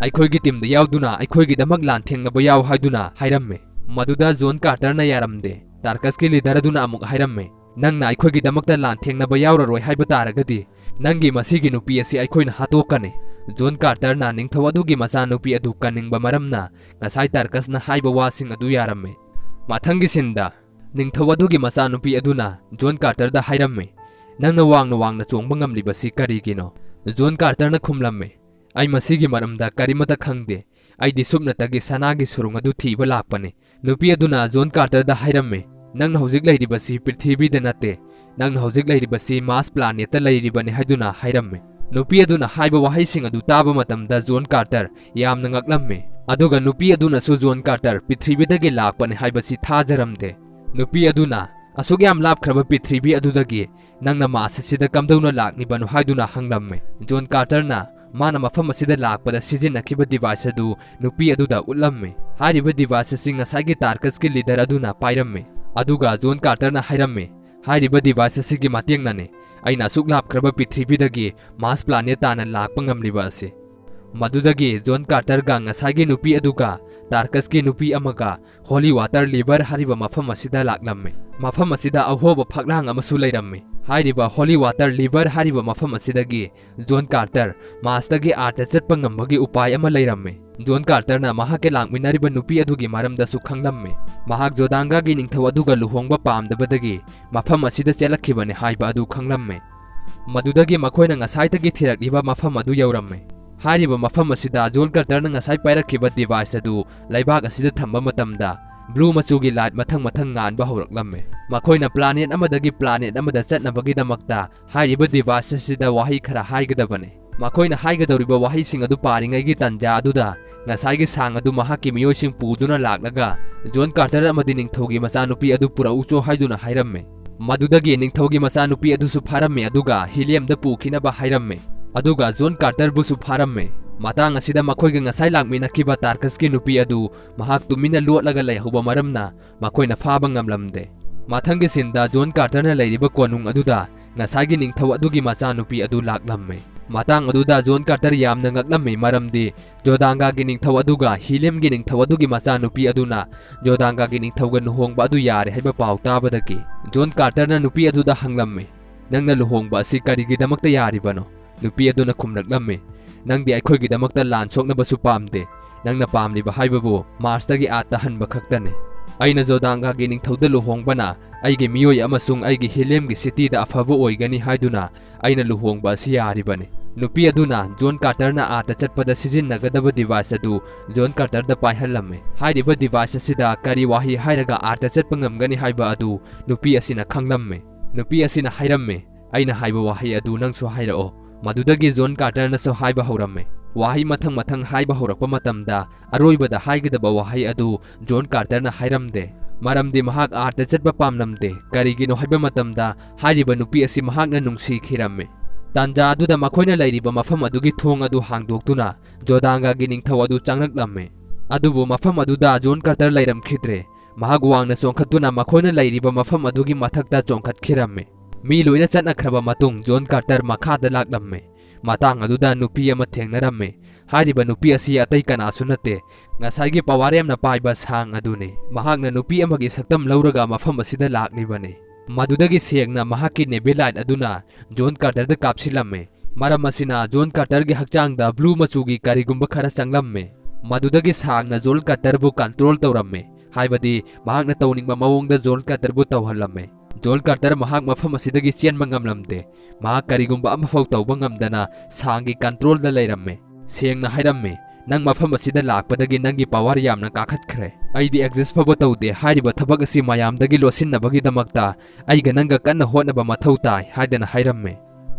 "ꯑꯩꯈꯣꯏꯒꯤ ꯇꯤꯝꯗ ꯌꯥꯎꯗꯨꯅ ꯑꯩꯈꯣꯏꯒꯤꯗꯃꯛ ꯂꯥꯟ ꯊꯦꯡꯅꯕ ꯌꯥꯎ" ꯍꯥꯏꯗꯨꯅ ꯍꯥꯏꯔꯝꯃꯤ꯫ ꯃꯗꯨꯗ ꯖꯣꯟ ꯀꯥꯔꯇꯔꯅ ꯌꯥꯔꯝꯗꯦ꯫ ꯇꯥꯔꯀꯁꯀꯤ ꯂꯤꯗꯔ ꯑꯗꯨꯅ ꯑꯃꯨꯛ ꯍꯥꯏꯔꯝꯃꯤ, "ꯅꯪꯅ ꯑꯩꯈꯣꯏꯒꯤꯗꯃꯛꯇ ꯂꯥꯟ ꯊꯦꯡꯅꯕ ꯌꯥꯎꯔꯔꯣꯏ ꯍꯥꯏꯕ ꯇꯥꯔꯒꯗꯤ, ꯅꯪꯒꯤ ꯃꯁꯤꯒꯤ ꯅꯨꯄꯤ ꯑꯁꯤ ꯑꯩꯈꯣꯏꯅ ꯍꯥꯠꯇꯣꯛꯀꯅꯤ꯫" ꯖꯣꯟ ꯀꯥꯔꯇꯔꯅ ꯅꯤꯡꯊꯧ ꯑꯗꯨꯒꯤ ꯃꯆꯥꯅꯨꯄꯤ ꯑꯗꯨ ꯀꯟꯅꯤꯡꯕ ꯃꯔꯝꯅ ꯉꯁꯥꯏ ꯇꯥꯔꯀꯁꯅ ꯍꯥꯏꯕ ꯋꯥꯁꯤꯡ ꯑꯗꯨ ꯌꯥꯔꯝꯃꯤ꯫ ꯃꯊꯪꯒꯤ ꯁꯤꯟꯗ, ꯅꯤꯡꯊꯧ ꯑꯗꯨꯒꯤ ꯃꯆꯥꯅꯨꯄꯤ ꯑꯗꯨꯅ ꯖꯣꯟ ꯀꯥꯔꯇꯔꯗ ꯍꯥꯏꯔꯝꯃꯤ, "ꯅꯪꯅ ꯋꯥꯡꯅ ꯋꯥꯡꯅ ꯆꯣꯡꯕ ꯉꯝꯂꯤꯕꯁꯤ ꯀꯔꯤꯒꯤꯅꯣ?" ꯖꯣꯟ ꯀꯥꯔꯇꯔꯅ ꯈꯨꯝꯂꯝꯃꯤ, "ꯑꯩ ꯃꯁꯤꯒꯤ ꯃꯔꯝꯗ ꯀꯔꯤꯃꯠꯇ ꯈꯪꯗꯦ꯫ ꯑꯩꯗꯤ ꯁꯨꯞꯅꯇꯒꯤ ꯁꯅꯥꯒꯤ ꯁꯨꯔꯨꯡ ꯑꯗꯨ ꯊꯤꯕ ꯂꯥꯛꯄꯅꯤ꯫" ꯅꯨꯄꯤ ꯑꯗꯨꯅ ꯖꯣꯟ ꯀꯥꯔꯇꯔꯗ ꯍꯥꯏꯔꯝꯃꯤ, "ꯅꯪꯅ ꯍꯧꯖꯤꯛ ꯂꯩꯔꯤꯕꯁꯤ ꯄ꯭ꯔꯤꯊꯤꯕꯤꯗ ꯅꯠꯇꯦ꯫ ꯅꯪꯅ ꯍꯧꯖꯤꯛ ꯂꯩꯔꯤꯕꯁꯤ ꯃꯥꯔꯁ ꯄ꯭ꯂꯥꯅꯦꯠꯇ ꯂꯩꯔꯤꯕꯅꯤ" ꯍꯥꯏꯗꯨꯅ ꯍꯥꯏꯔꯝꯃꯤ꯫ ꯅꯨꯄꯤ ꯑꯗꯨꯅ ꯍꯥꯏꯕ ꯋꯥꯍꯩꯁꯤꯡ ꯑꯗꯨ ꯇꯥꯕ ꯃꯇꯝꯗ ꯖꯣꯟ ꯀꯥꯔꯇꯔ ꯌꯥꯝꯅ ꯉꯛꯂꯝꯃꯤ꯫ ꯑꯗꯨꯒ ꯅꯨꯄꯤ ꯑꯗꯨꯅꯁꯨ ꯖꯣꯟ ꯀꯥꯔꯇꯔ ꯄ꯭ꯔꯤꯊꯤꯕꯤꯗꯒꯤ ꯂꯥꯛꯄꯅꯤ ꯍꯥꯏꯕꯁꯤ ꯊꯥꯖꯔꯝꯗꯦ꯫ ꯅꯨꯄꯤ ꯑꯗꯨꯅ, "ꯑꯁꯨꯛ ꯌꯥꯝ ꯂꯥꯞꯈ꯭ꯔꯕ ꯄ꯭ꯔꯤꯊꯤꯕꯤ ꯑꯗꯨꯗꯒꯤ ꯅꯪꯅ ꯃꯥꯔꯁ ꯑꯁꯤꯗ ꯀꯝꯗꯧꯅ ꯂꯥꯛꯂꯤꯕꯅꯣ?" ꯍꯥꯏꯗꯨꯅ ꯍꯪꯂꯝꯃꯤ꯫ ꯖꯣꯟ ꯀꯥꯔꯇꯔꯅ ꯃꯥꯅ ꯃꯐꯝ ꯑꯁꯤꯗ ꯂꯥꯛꯄꯗ ꯁꯤꯖꯤꯟꯅꯈꯤꯕ ꯗꯤꯚꯥꯏꯁ ꯑꯗꯨ ꯅꯨꯄꯤ ꯑꯗꯨꯗ ꯎꯠꯂꯝꯃꯤ꯫ ꯍꯥꯏꯔꯤꯕ ꯗꯤꯚꯥꯏꯁ ꯑꯁꯤ ꯉꯁꯥꯏꯒꯤ ꯇꯥꯔꯀꯁꯀꯤ ꯂꯤꯗꯔ ꯑꯗꯨꯅ ꯄꯥꯏꯔꯝꯃꯤ꯫ ꯑꯗꯨꯒ ꯖꯣꯟ ꯀꯥꯔꯇꯔꯅ ꯍꯥꯏꯔꯝꯃꯤ, "ꯍꯥꯏꯔꯤꯕ ꯗꯤꯚꯥꯏꯁ ꯑꯁꯤꯒꯤ ꯃꯇꯦꯡꯅꯅꯤ ꯑꯩꯅ ꯑꯁꯨꯛ ꯂꯥꯞꯈ꯭ꯔꯕ ꯄ꯭ꯔꯤꯊꯤꯕꯤꯗꯒꯤ ꯃꯥꯔꯁ ꯄ꯭ꯂꯥꯅꯦꯠ ꯇꯥꯅ ꯂꯥꯛꯄ ꯉꯝꯂꯤꯕ ꯑꯁꯤ꯫" ꯃꯗꯨꯗꯒꯤ ꯖꯣꯟ ꯀꯥꯔꯇꯔꯒ ꯉꯁꯥꯏꯒꯤ ꯅꯨꯄꯤ ꯑꯗꯨꯒ ꯇꯥꯔꯀꯁꯀꯤ ꯅꯨꯄꯤ ꯑꯃꯒ ꯍꯣꯂꯤ ꯋꯥꯇꯔ ꯂꯤꯚꯔ ꯍꯥꯏꯔꯤꯕ ꯃꯐꯝ ꯑꯁꯤꯗ ꯂꯥꯛꯂꯝꯃꯤ꯫ ꯃꯐꯝ ꯑꯁꯤꯗ ꯑꯍꯣꯕ ꯐꯛꯂꯥꯡ ꯑꯃꯁꯨ ꯂꯩꯔꯝꯃꯤ꯫ ꯍꯥꯏꯔꯤꯕ ꯍꯣꯂꯤ ꯋꯥꯇꯔ ꯂꯤꯚꯔ ꯍꯥꯏꯔꯤꯕ ꯃꯐꯝ ꯑꯁꯤꯗꯒꯤ ꯖꯣꯟ ꯀꯥꯔꯇꯔ ꯃꯥꯔꯁꯇꯒꯤ ꯑꯥꯔꯊꯇ ꯆꯠꯄ ꯉꯝꯕꯒꯤ ꯎꯄꯥꯏ ꯑꯃ ꯂꯩꯔꯝꯃꯤ꯫ ꯖꯣꯟ ꯀꯥꯔꯇꯔꯅ ꯃꯍꯥꯛꯀ ꯂꯥꯛꯃꯤꯟꯅꯔꯤꯕ ꯅꯨꯄꯤ ꯑꯗꯨꯒꯤ ꯃꯔꯝꯗꯁꯨ ꯈꯪꯂꯝꯃꯤ꯫ ꯃꯍꯥꯛ ꯖꯣꯗꯥꯡꯒꯥꯒꯤ ꯅꯤꯡꯊꯧ ꯑꯗꯨꯒ ꯂꯨꯍꯣꯡꯕ ꯄꯥꯝꯗꯕꯗꯒꯤ ꯃꯐꯝ ꯑꯁꯤꯗ ꯆꯦꯜꯂꯛꯈꯤꯕꯅꯤ ꯍꯥꯏꯕ ꯑꯗꯨ ꯈꯪꯂꯝꯃꯤ꯫ ꯃꯗꯨꯗꯒꯤ ꯃꯈꯣꯏꯅ ꯉꯁꯥꯏꯗꯒꯤ ꯊꯤꯔꯛꯂꯤꯕ ꯃꯐꯝ ꯑꯗꯨ ꯌꯧꯔꯝꯃꯤ꯫ ꯍꯥꯏꯔꯤꯕ ꯃꯐꯝ ꯑꯁꯤꯗ ꯖꯣꯟ ꯀꯥꯔꯇꯔꯅ ꯉꯁꯥꯏ ꯄꯥꯏꯔꯛꯈꯤꯕ ꯗꯤꯚꯥꯏꯁ ꯑꯗꯨ ꯂꯩꯕꯥꯛ ꯑꯁꯤꯗ ꯊꯝꯕ ꯃꯇꯝꯗ, ꯕ꯭ꯂꯨ ꯃꯆꯨꯒꯤ ꯂꯥꯏꯠ ꯃꯊꯪ ꯃꯊꯪ ꯉꯥꯟꯕ ꯍꯧꯔꯛꯂꯝꯃꯤ꯫ ꯃꯈꯣꯏꯅ ꯄ꯭ꯂꯥꯅꯦꯠ ꯑꯃꯗꯒꯤ ꯄ꯭ꯂꯥꯅꯦꯠ ꯑꯃꯗ ꯆꯠꯅꯕꯒꯤꯗꯃꯛꯇ ꯍꯥꯏꯔꯤꯕ ꯗꯤꯚꯥꯏꯁ ꯑꯁꯤꯗ ꯋꯥꯍꯩ ꯈꯔ ꯍꯥꯏꯒꯗꯕꯅꯤ꯫ ꯃꯈꯣꯏꯅ ꯍꯥꯏꯒꯗꯧꯔꯤꯕ ꯋꯥꯍꯩꯁꯤꯡ ꯑꯗꯨ ꯄꯥꯔꯤꯉꯩꯒꯤ ꯇꯥꯟꯖꯥ ꯑꯗꯨꯗ, ꯉꯁꯥꯏꯒꯤ ꯁꯥꯡ ꯑꯗꯨ ꯃꯍꯥꯛꯀꯤ ꯃꯤꯑꯣꯏꯁꯤꯡ ꯄꯨꯗꯨꯅ ꯂꯥꯛꯂꯒ, "ꯖꯣꯟ ꯀꯥꯔꯇꯔ ꯑꯃꯗꯤ ꯅꯤꯡꯊꯧꯒꯤ ꯃꯆꯥꯅꯨꯄꯤ ꯑꯗꯨ ꯄꯨꯔꯛꯎꯆꯣ" ꯍꯥꯏꯗꯨꯅ ꯍꯥꯏꯔꯝꯃꯤ꯫ ꯃꯗꯨꯗꯒꯤ ꯅꯤꯡꯊꯧꯒꯤ ꯃꯆꯥꯅꯨꯄꯤ ꯑꯗꯨꯁꯨ ꯐꯥꯔꯝꯃꯤ, ꯑꯗꯨꯒ ꯍꯤꯂꯤꯌꯝꯗ ꯄꯨꯈꯤꯅꯕ ꯍꯥꯏꯔꯝꯃꯤ, ꯑꯗꯨꯒ ꯖꯣꯟ ꯀꯥꯔꯇꯔꯕꯨꯁꯨ ꯐꯥꯔꯝꯃꯤ꯫ ꯃꯇꯥꯡ ꯑꯁꯤꯗ ꯃꯈꯣꯏꯒ ꯉꯁꯥꯏ ꯂꯥꯛꯃꯤꯟꯅꯈꯤꯕ ꯇꯥꯔꯀꯁꯀꯤ ꯅꯨꯄꯤ ꯑꯗꯨ ꯃꯍꯥꯛ ꯇꯨꯃꯤꯟꯅ ꯂꯣꯠꯂꯒ ꯂꯩꯍꯧꯕ ꯃꯔꯝꯅ, ꯃꯈꯣꯏꯅ ꯐꯥꯕ ꯉꯝꯂꯝꯗꯦ꯫ ꯃꯊꯪꯒꯤ ꯁꯤꯟꯗ ꯖꯣꯟ ꯀꯥꯔꯇꯔꯅ ꯂꯩꯔꯤꯕ ꯀꯣꯅꯨꯡ ꯑꯗꯨꯗ ꯉꯁꯥꯏꯒꯤ ꯅꯤꯡꯊꯧ ꯑꯗꯨꯒꯤ ꯃꯆꯥꯅꯨꯄꯤ ꯑꯗꯨ ꯂꯥꯛꯂꯝꯃꯤ꯫ ꯃꯇꯥꯡ ꯑꯗꯨꯗ ꯖꯣꯟ ꯀꯥꯔꯇꯔ ꯌꯥꯝꯅ ꯉꯛꯂꯝꯃꯤ, ꯃꯔꯝꯗꯤ ꯖꯣꯗꯥꯡꯒꯥꯒꯤ ꯅꯤꯡꯊꯧ ꯑꯗꯨꯒ ꯍꯤꯂꯤꯌꯝꯒꯤ ꯅꯤꯡꯊꯧ ꯑꯗꯨꯒꯤ ꯃꯆꯥꯅꯨꯄꯤ ꯑꯗꯨꯅ ꯖꯣꯗꯥꯡꯒꯥꯒꯤ ꯅꯤꯡꯊꯧꯒ ꯂꯨꯍꯣꯡꯕ ꯑꯗꯨ ꯌꯥꯔꯦ ꯍꯥꯏꯕ ꯄꯥꯎ ꯇꯥꯕꯗꯒꯤ ꯖꯣꯟ ꯀꯥꯔꯇꯔꯅ ꯅꯨꯄꯤ ꯑꯗꯨꯗ ꯍꯪꯂꯝꯃꯤ, "ꯅꯪꯅ ꯂꯨꯍꯣꯡꯕ ꯑꯁꯤ ꯀꯔꯤꯒꯤꯗꯃꯛꯇ ꯌꯥꯔꯤꯕꯅꯣ?" ꯅꯨꯄꯤ ꯑꯗꯨꯅ ꯈꯨꯝꯂꯛꯂꯝꯃꯤ, "ꯅꯪꯗꯤ ꯑꯩꯈꯣꯏꯒꯤꯗꯃꯛꯇ ꯂꯥꯟ ꯁꯣꯛꯅꯕꯁꯨ ꯄꯥꯝꯗꯦ꯫ ꯅꯪꯅ ꯄꯥꯝꯂꯤꯕ ꯍꯥꯏꯕꯕꯨ ꯃꯥꯔꯁꯇꯒꯤ ꯑꯥꯔꯊ ꯍꯟꯕ ꯈꯛꯇꯅꯤ꯫ ꯑꯩꯅ ꯖꯣꯗꯥꯡꯒꯥꯒꯤ ꯅꯤꯡꯊꯧꯗ ꯂꯨꯍꯣꯡꯕꯅ ꯑꯩꯒꯤ ꯃꯤꯑꯣꯏ ꯑꯃꯁꯨꯡ ꯑꯩꯒꯤ ꯍꯤꯂꯤꯌꯝꯒꯤ ꯁꯤꯇꯤꯗ ꯑꯐꯕ ꯑꯣꯏꯒꯅꯤ ꯍꯥꯏꯗꯨꯅ ꯑꯩꯅ ꯂꯨꯍꯣꯡꯕ ꯑꯁꯤ ꯌꯥꯔꯤꯕꯅꯤ꯫" ꯅꯨꯄꯤ ꯑꯗꯨꯅ ꯖꯣꯟ ꯀꯥꯔꯇꯔꯅ ꯑꯥꯔꯊ ꯆꯠꯄꯗ ꯁꯤꯖꯤꯟꯅꯒꯗꯕ ꯗꯤꯚꯥꯏꯁ ꯑꯗꯨ ꯖꯣꯟ ꯀꯥꯔꯇꯔꯗ ꯄꯥꯏꯍꯜꯂꯝꯃꯤ꯫ ꯍꯥꯏꯔꯤꯕ ꯗꯤꯚꯥꯏꯁ ꯑꯁꯤꯗ ꯀꯔꯤ ꯋꯥꯍꯩ ꯍꯥꯏꯔꯒ ꯑꯥꯔꯊ ꯆꯠꯄ ꯉꯝꯒꯅꯤ ꯍꯥꯏꯕ ꯑꯗꯨ ꯅꯨꯄꯤ ꯑꯁꯤꯅ ꯈꯪꯂꯝꯃꯤ꯫ ꯅꯨꯄꯤ ꯑꯁꯤꯅ ꯍꯥꯏꯔꯝꯃꯤ, "ꯑꯩꯅ ꯍꯥꯏꯕ ꯋꯥꯍꯩ ꯑꯗꯨ ꯅꯪꯁꯨ ꯍꯥꯏꯔꯛꯑꯣ꯫" ꯃꯗꯨꯗꯒꯤ ꯖꯣꯟ ꯀꯥꯔꯇꯔꯅꯁꯨ ꯍꯥꯏꯕ ꯍꯧꯔꯝꯃꯤ꯫ ꯋꯥꯍꯩ ꯃꯊꯪ ꯃꯊꯪ ꯍꯥꯏꯕ ꯍꯧꯔꯛꯄ ꯃꯇꯝꯗ ꯑꯔꯣꯏꯕꯗ ꯍꯥꯏꯒꯗꯕ ꯋꯥꯍꯩ ꯑꯗꯨ ꯖꯣꯟ ꯀꯥꯔꯇꯔꯅ ꯍꯥꯏꯔꯝꯗꯦ, ꯃꯔꯝꯗꯤ ꯃꯍꯥꯛ ꯑꯥꯔꯊ ꯆꯠꯄ ꯄꯥꯝꯂꯝꯗꯦ꯫ ꯀꯔꯤꯒꯤꯅꯣ ꯍꯥꯏꯕ ꯃꯇꯝꯗ ꯍꯥꯏꯔꯤꯕ ꯅꯨꯄꯤ ꯑꯁꯤ ꯃꯍꯥꯛꯅ ꯅꯨꯡꯁꯤꯈꯤꯔꯝꯃꯤ꯫ ꯇꯥꯟꯖꯥ ꯑꯗꯨꯗ ꯃꯈꯣꯏꯅ ꯂꯩꯔꯤꯕ ꯃꯐꯝ ꯑꯗꯨꯒꯤ ꯊꯣꯡ ꯑꯗꯨ ꯍꯥꯡꯗꯣꯛꯇꯨꯅ ꯖꯣꯗꯥꯡꯒꯥꯒꯤ ꯅꯤꯡꯊꯧ ꯑꯗꯨ ꯆꯪꯂꯛꯂꯝꯃꯤ꯫ ꯑꯗꯨꯕꯨ ꯃꯐꯝ ꯑꯗꯨꯗ ꯖꯣꯟ ꯀꯥꯔꯇꯔ ꯂꯩꯔꯝꯈꯤꯗ꯭ꯔꯦ꯫ ꯃꯍꯥꯛ ꯋꯥꯡꯅ ꯆꯣꯡꯈꯠꯇꯨꯅ ꯃꯈꯣꯏꯅ ꯂꯩꯔꯤꯕ ꯃꯐꯝ ꯑꯗꯨꯒꯤ ꯃꯊꯛꯇ ꯆꯣꯡꯈꯠꯈꯤꯔꯝꯃꯤ꯫ ꯃꯤ ꯂꯣꯏꯅ ꯆꯠꯅꯈ꯭ꯔꯕ ꯃꯇꯨꯡ ꯖꯣꯟ ꯀꯥꯔꯇꯔ ꯃꯈꯥꯗ ꯂꯥꯛꯂꯝꯃꯤ꯫ ꯃꯇꯥꯡ ꯑꯗꯨꯗ ꯅꯨꯄꯤ ꯑꯃ ꯊꯦꯡꯅꯔꯝꯃꯤ꯫ ꯍꯥꯏꯔꯤꯕ ꯅꯨꯄꯤ ꯑꯁꯤ ꯑꯇꯩ ꯀꯅꯥꯁꯨ ꯅꯠꯇꯦ, ꯉꯁꯥꯏꯒꯤ ꯄꯋꯥꯔ ꯌꯥꯝꯅ ꯄꯥꯏꯕ ꯁꯥꯡ ꯑꯗꯨꯅꯤ꯫ ꯃꯍꯥꯛꯅ ꯅꯨꯄꯤ ꯑꯃꯒꯤ ꯁꯛꯇꯝ ꯂꯧꯔꯒ ꯃꯐꯝ ꯑꯁꯤꯗ ꯂꯥꯛꯂꯤꯕꯅꯤ꯫ ꯃꯗꯨꯗꯒꯤ ꯁꯦꯡꯅ ꯃꯍꯥꯛꯀꯤ ꯅꯦꯕꯤꯂꯥꯏꯠ ꯑꯗꯨꯅ ꯖꯣꯟ ꯀꯥꯔꯇꯔꯗ ꯀꯥꯞꯁꯤꯜꯂꯝꯃꯤ꯫ ꯃꯔꯝ ꯑꯁꯤꯅ ꯖꯣꯟ ꯀꯥꯔꯇꯔꯒꯤ ꯍꯛꯆꯥꯡꯗ ꯕ꯭ꯂꯨ ꯃꯆꯨꯒꯤ ꯀꯔꯤꯒꯨꯝꯕ ꯈꯔ ꯆꯪꯂꯝꯃꯤ꯫ ꯃꯗꯨꯗꯒꯤ ꯁꯥꯡꯅ ꯖꯣꯟ ꯀꯥꯔꯇꯔꯕꯨ ꯀꯟꯇ꯭ꯔꯣꯜ ꯇꯧꯔꯝꯃꯤ, ꯍꯥꯏꯕꯗꯤ ꯃꯍꯥꯛꯅ ꯇꯧꯅꯤꯡꯕ ꯃꯑꯣꯡꯗ ꯖꯣꯟ ꯀꯥꯔꯇꯔꯕꯨ ꯇꯧꯍꯜꯂꯝꯃꯤ꯫ ꯖꯣꯟ ꯀꯥꯔꯇꯔ ꯃꯍꯥꯛ ꯃꯐꯝ ꯑꯁꯤꯗꯒꯤ ꯆꯦꯟꯕ ꯉꯝꯂꯝꯗꯦ꯫ ꯃꯍꯥꯛ ꯀꯔꯤꯒꯨꯝꯕ ꯑꯃꯐꯥꯎ ꯇꯧꯕ ꯉꯝꯗꯅ ꯁꯥꯡꯒꯤ ꯀꯟꯇ꯭ꯔꯣꯜꯗ ꯂꯩꯔꯝꯃꯤ꯫ ꯁꯦꯡꯅ ꯍꯥꯏꯔꯝꯃꯤ, "ꯅꯪ ꯃꯐꯝ ꯑꯁꯤꯗ ꯂꯥꯛꯄꯗꯒꯤ ꯅꯪꯒꯤ ꯄꯋꯥꯔ ꯌꯥꯝꯅ ꯀꯥꯈꯠꯈ꯭ꯔꯦ꯫ ꯑꯩꯗꯤ ꯑꯦꯛꯖꯤꯁ ꯐꯥꯎꯕ ꯇꯧꯗꯦ꯫ ꯍꯥꯏꯔꯤꯕ ꯊꯕꯛ ꯑꯁꯤ ꯃꯌꯥꯝꯗꯒꯤ ꯂꯣꯠꯁꯤꯟꯅꯕꯒꯤꯗꯃꯛꯇ ꯑꯩꯒ ꯅꯪꯒ ꯀꯟꯅ ꯍꯣꯠꯅꯕ ꯃꯊꯧ ꯇꯥꯏ" ꯍꯥꯏꯗꯅ ꯍꯥꯏꯔꯝꯃꯤ꯫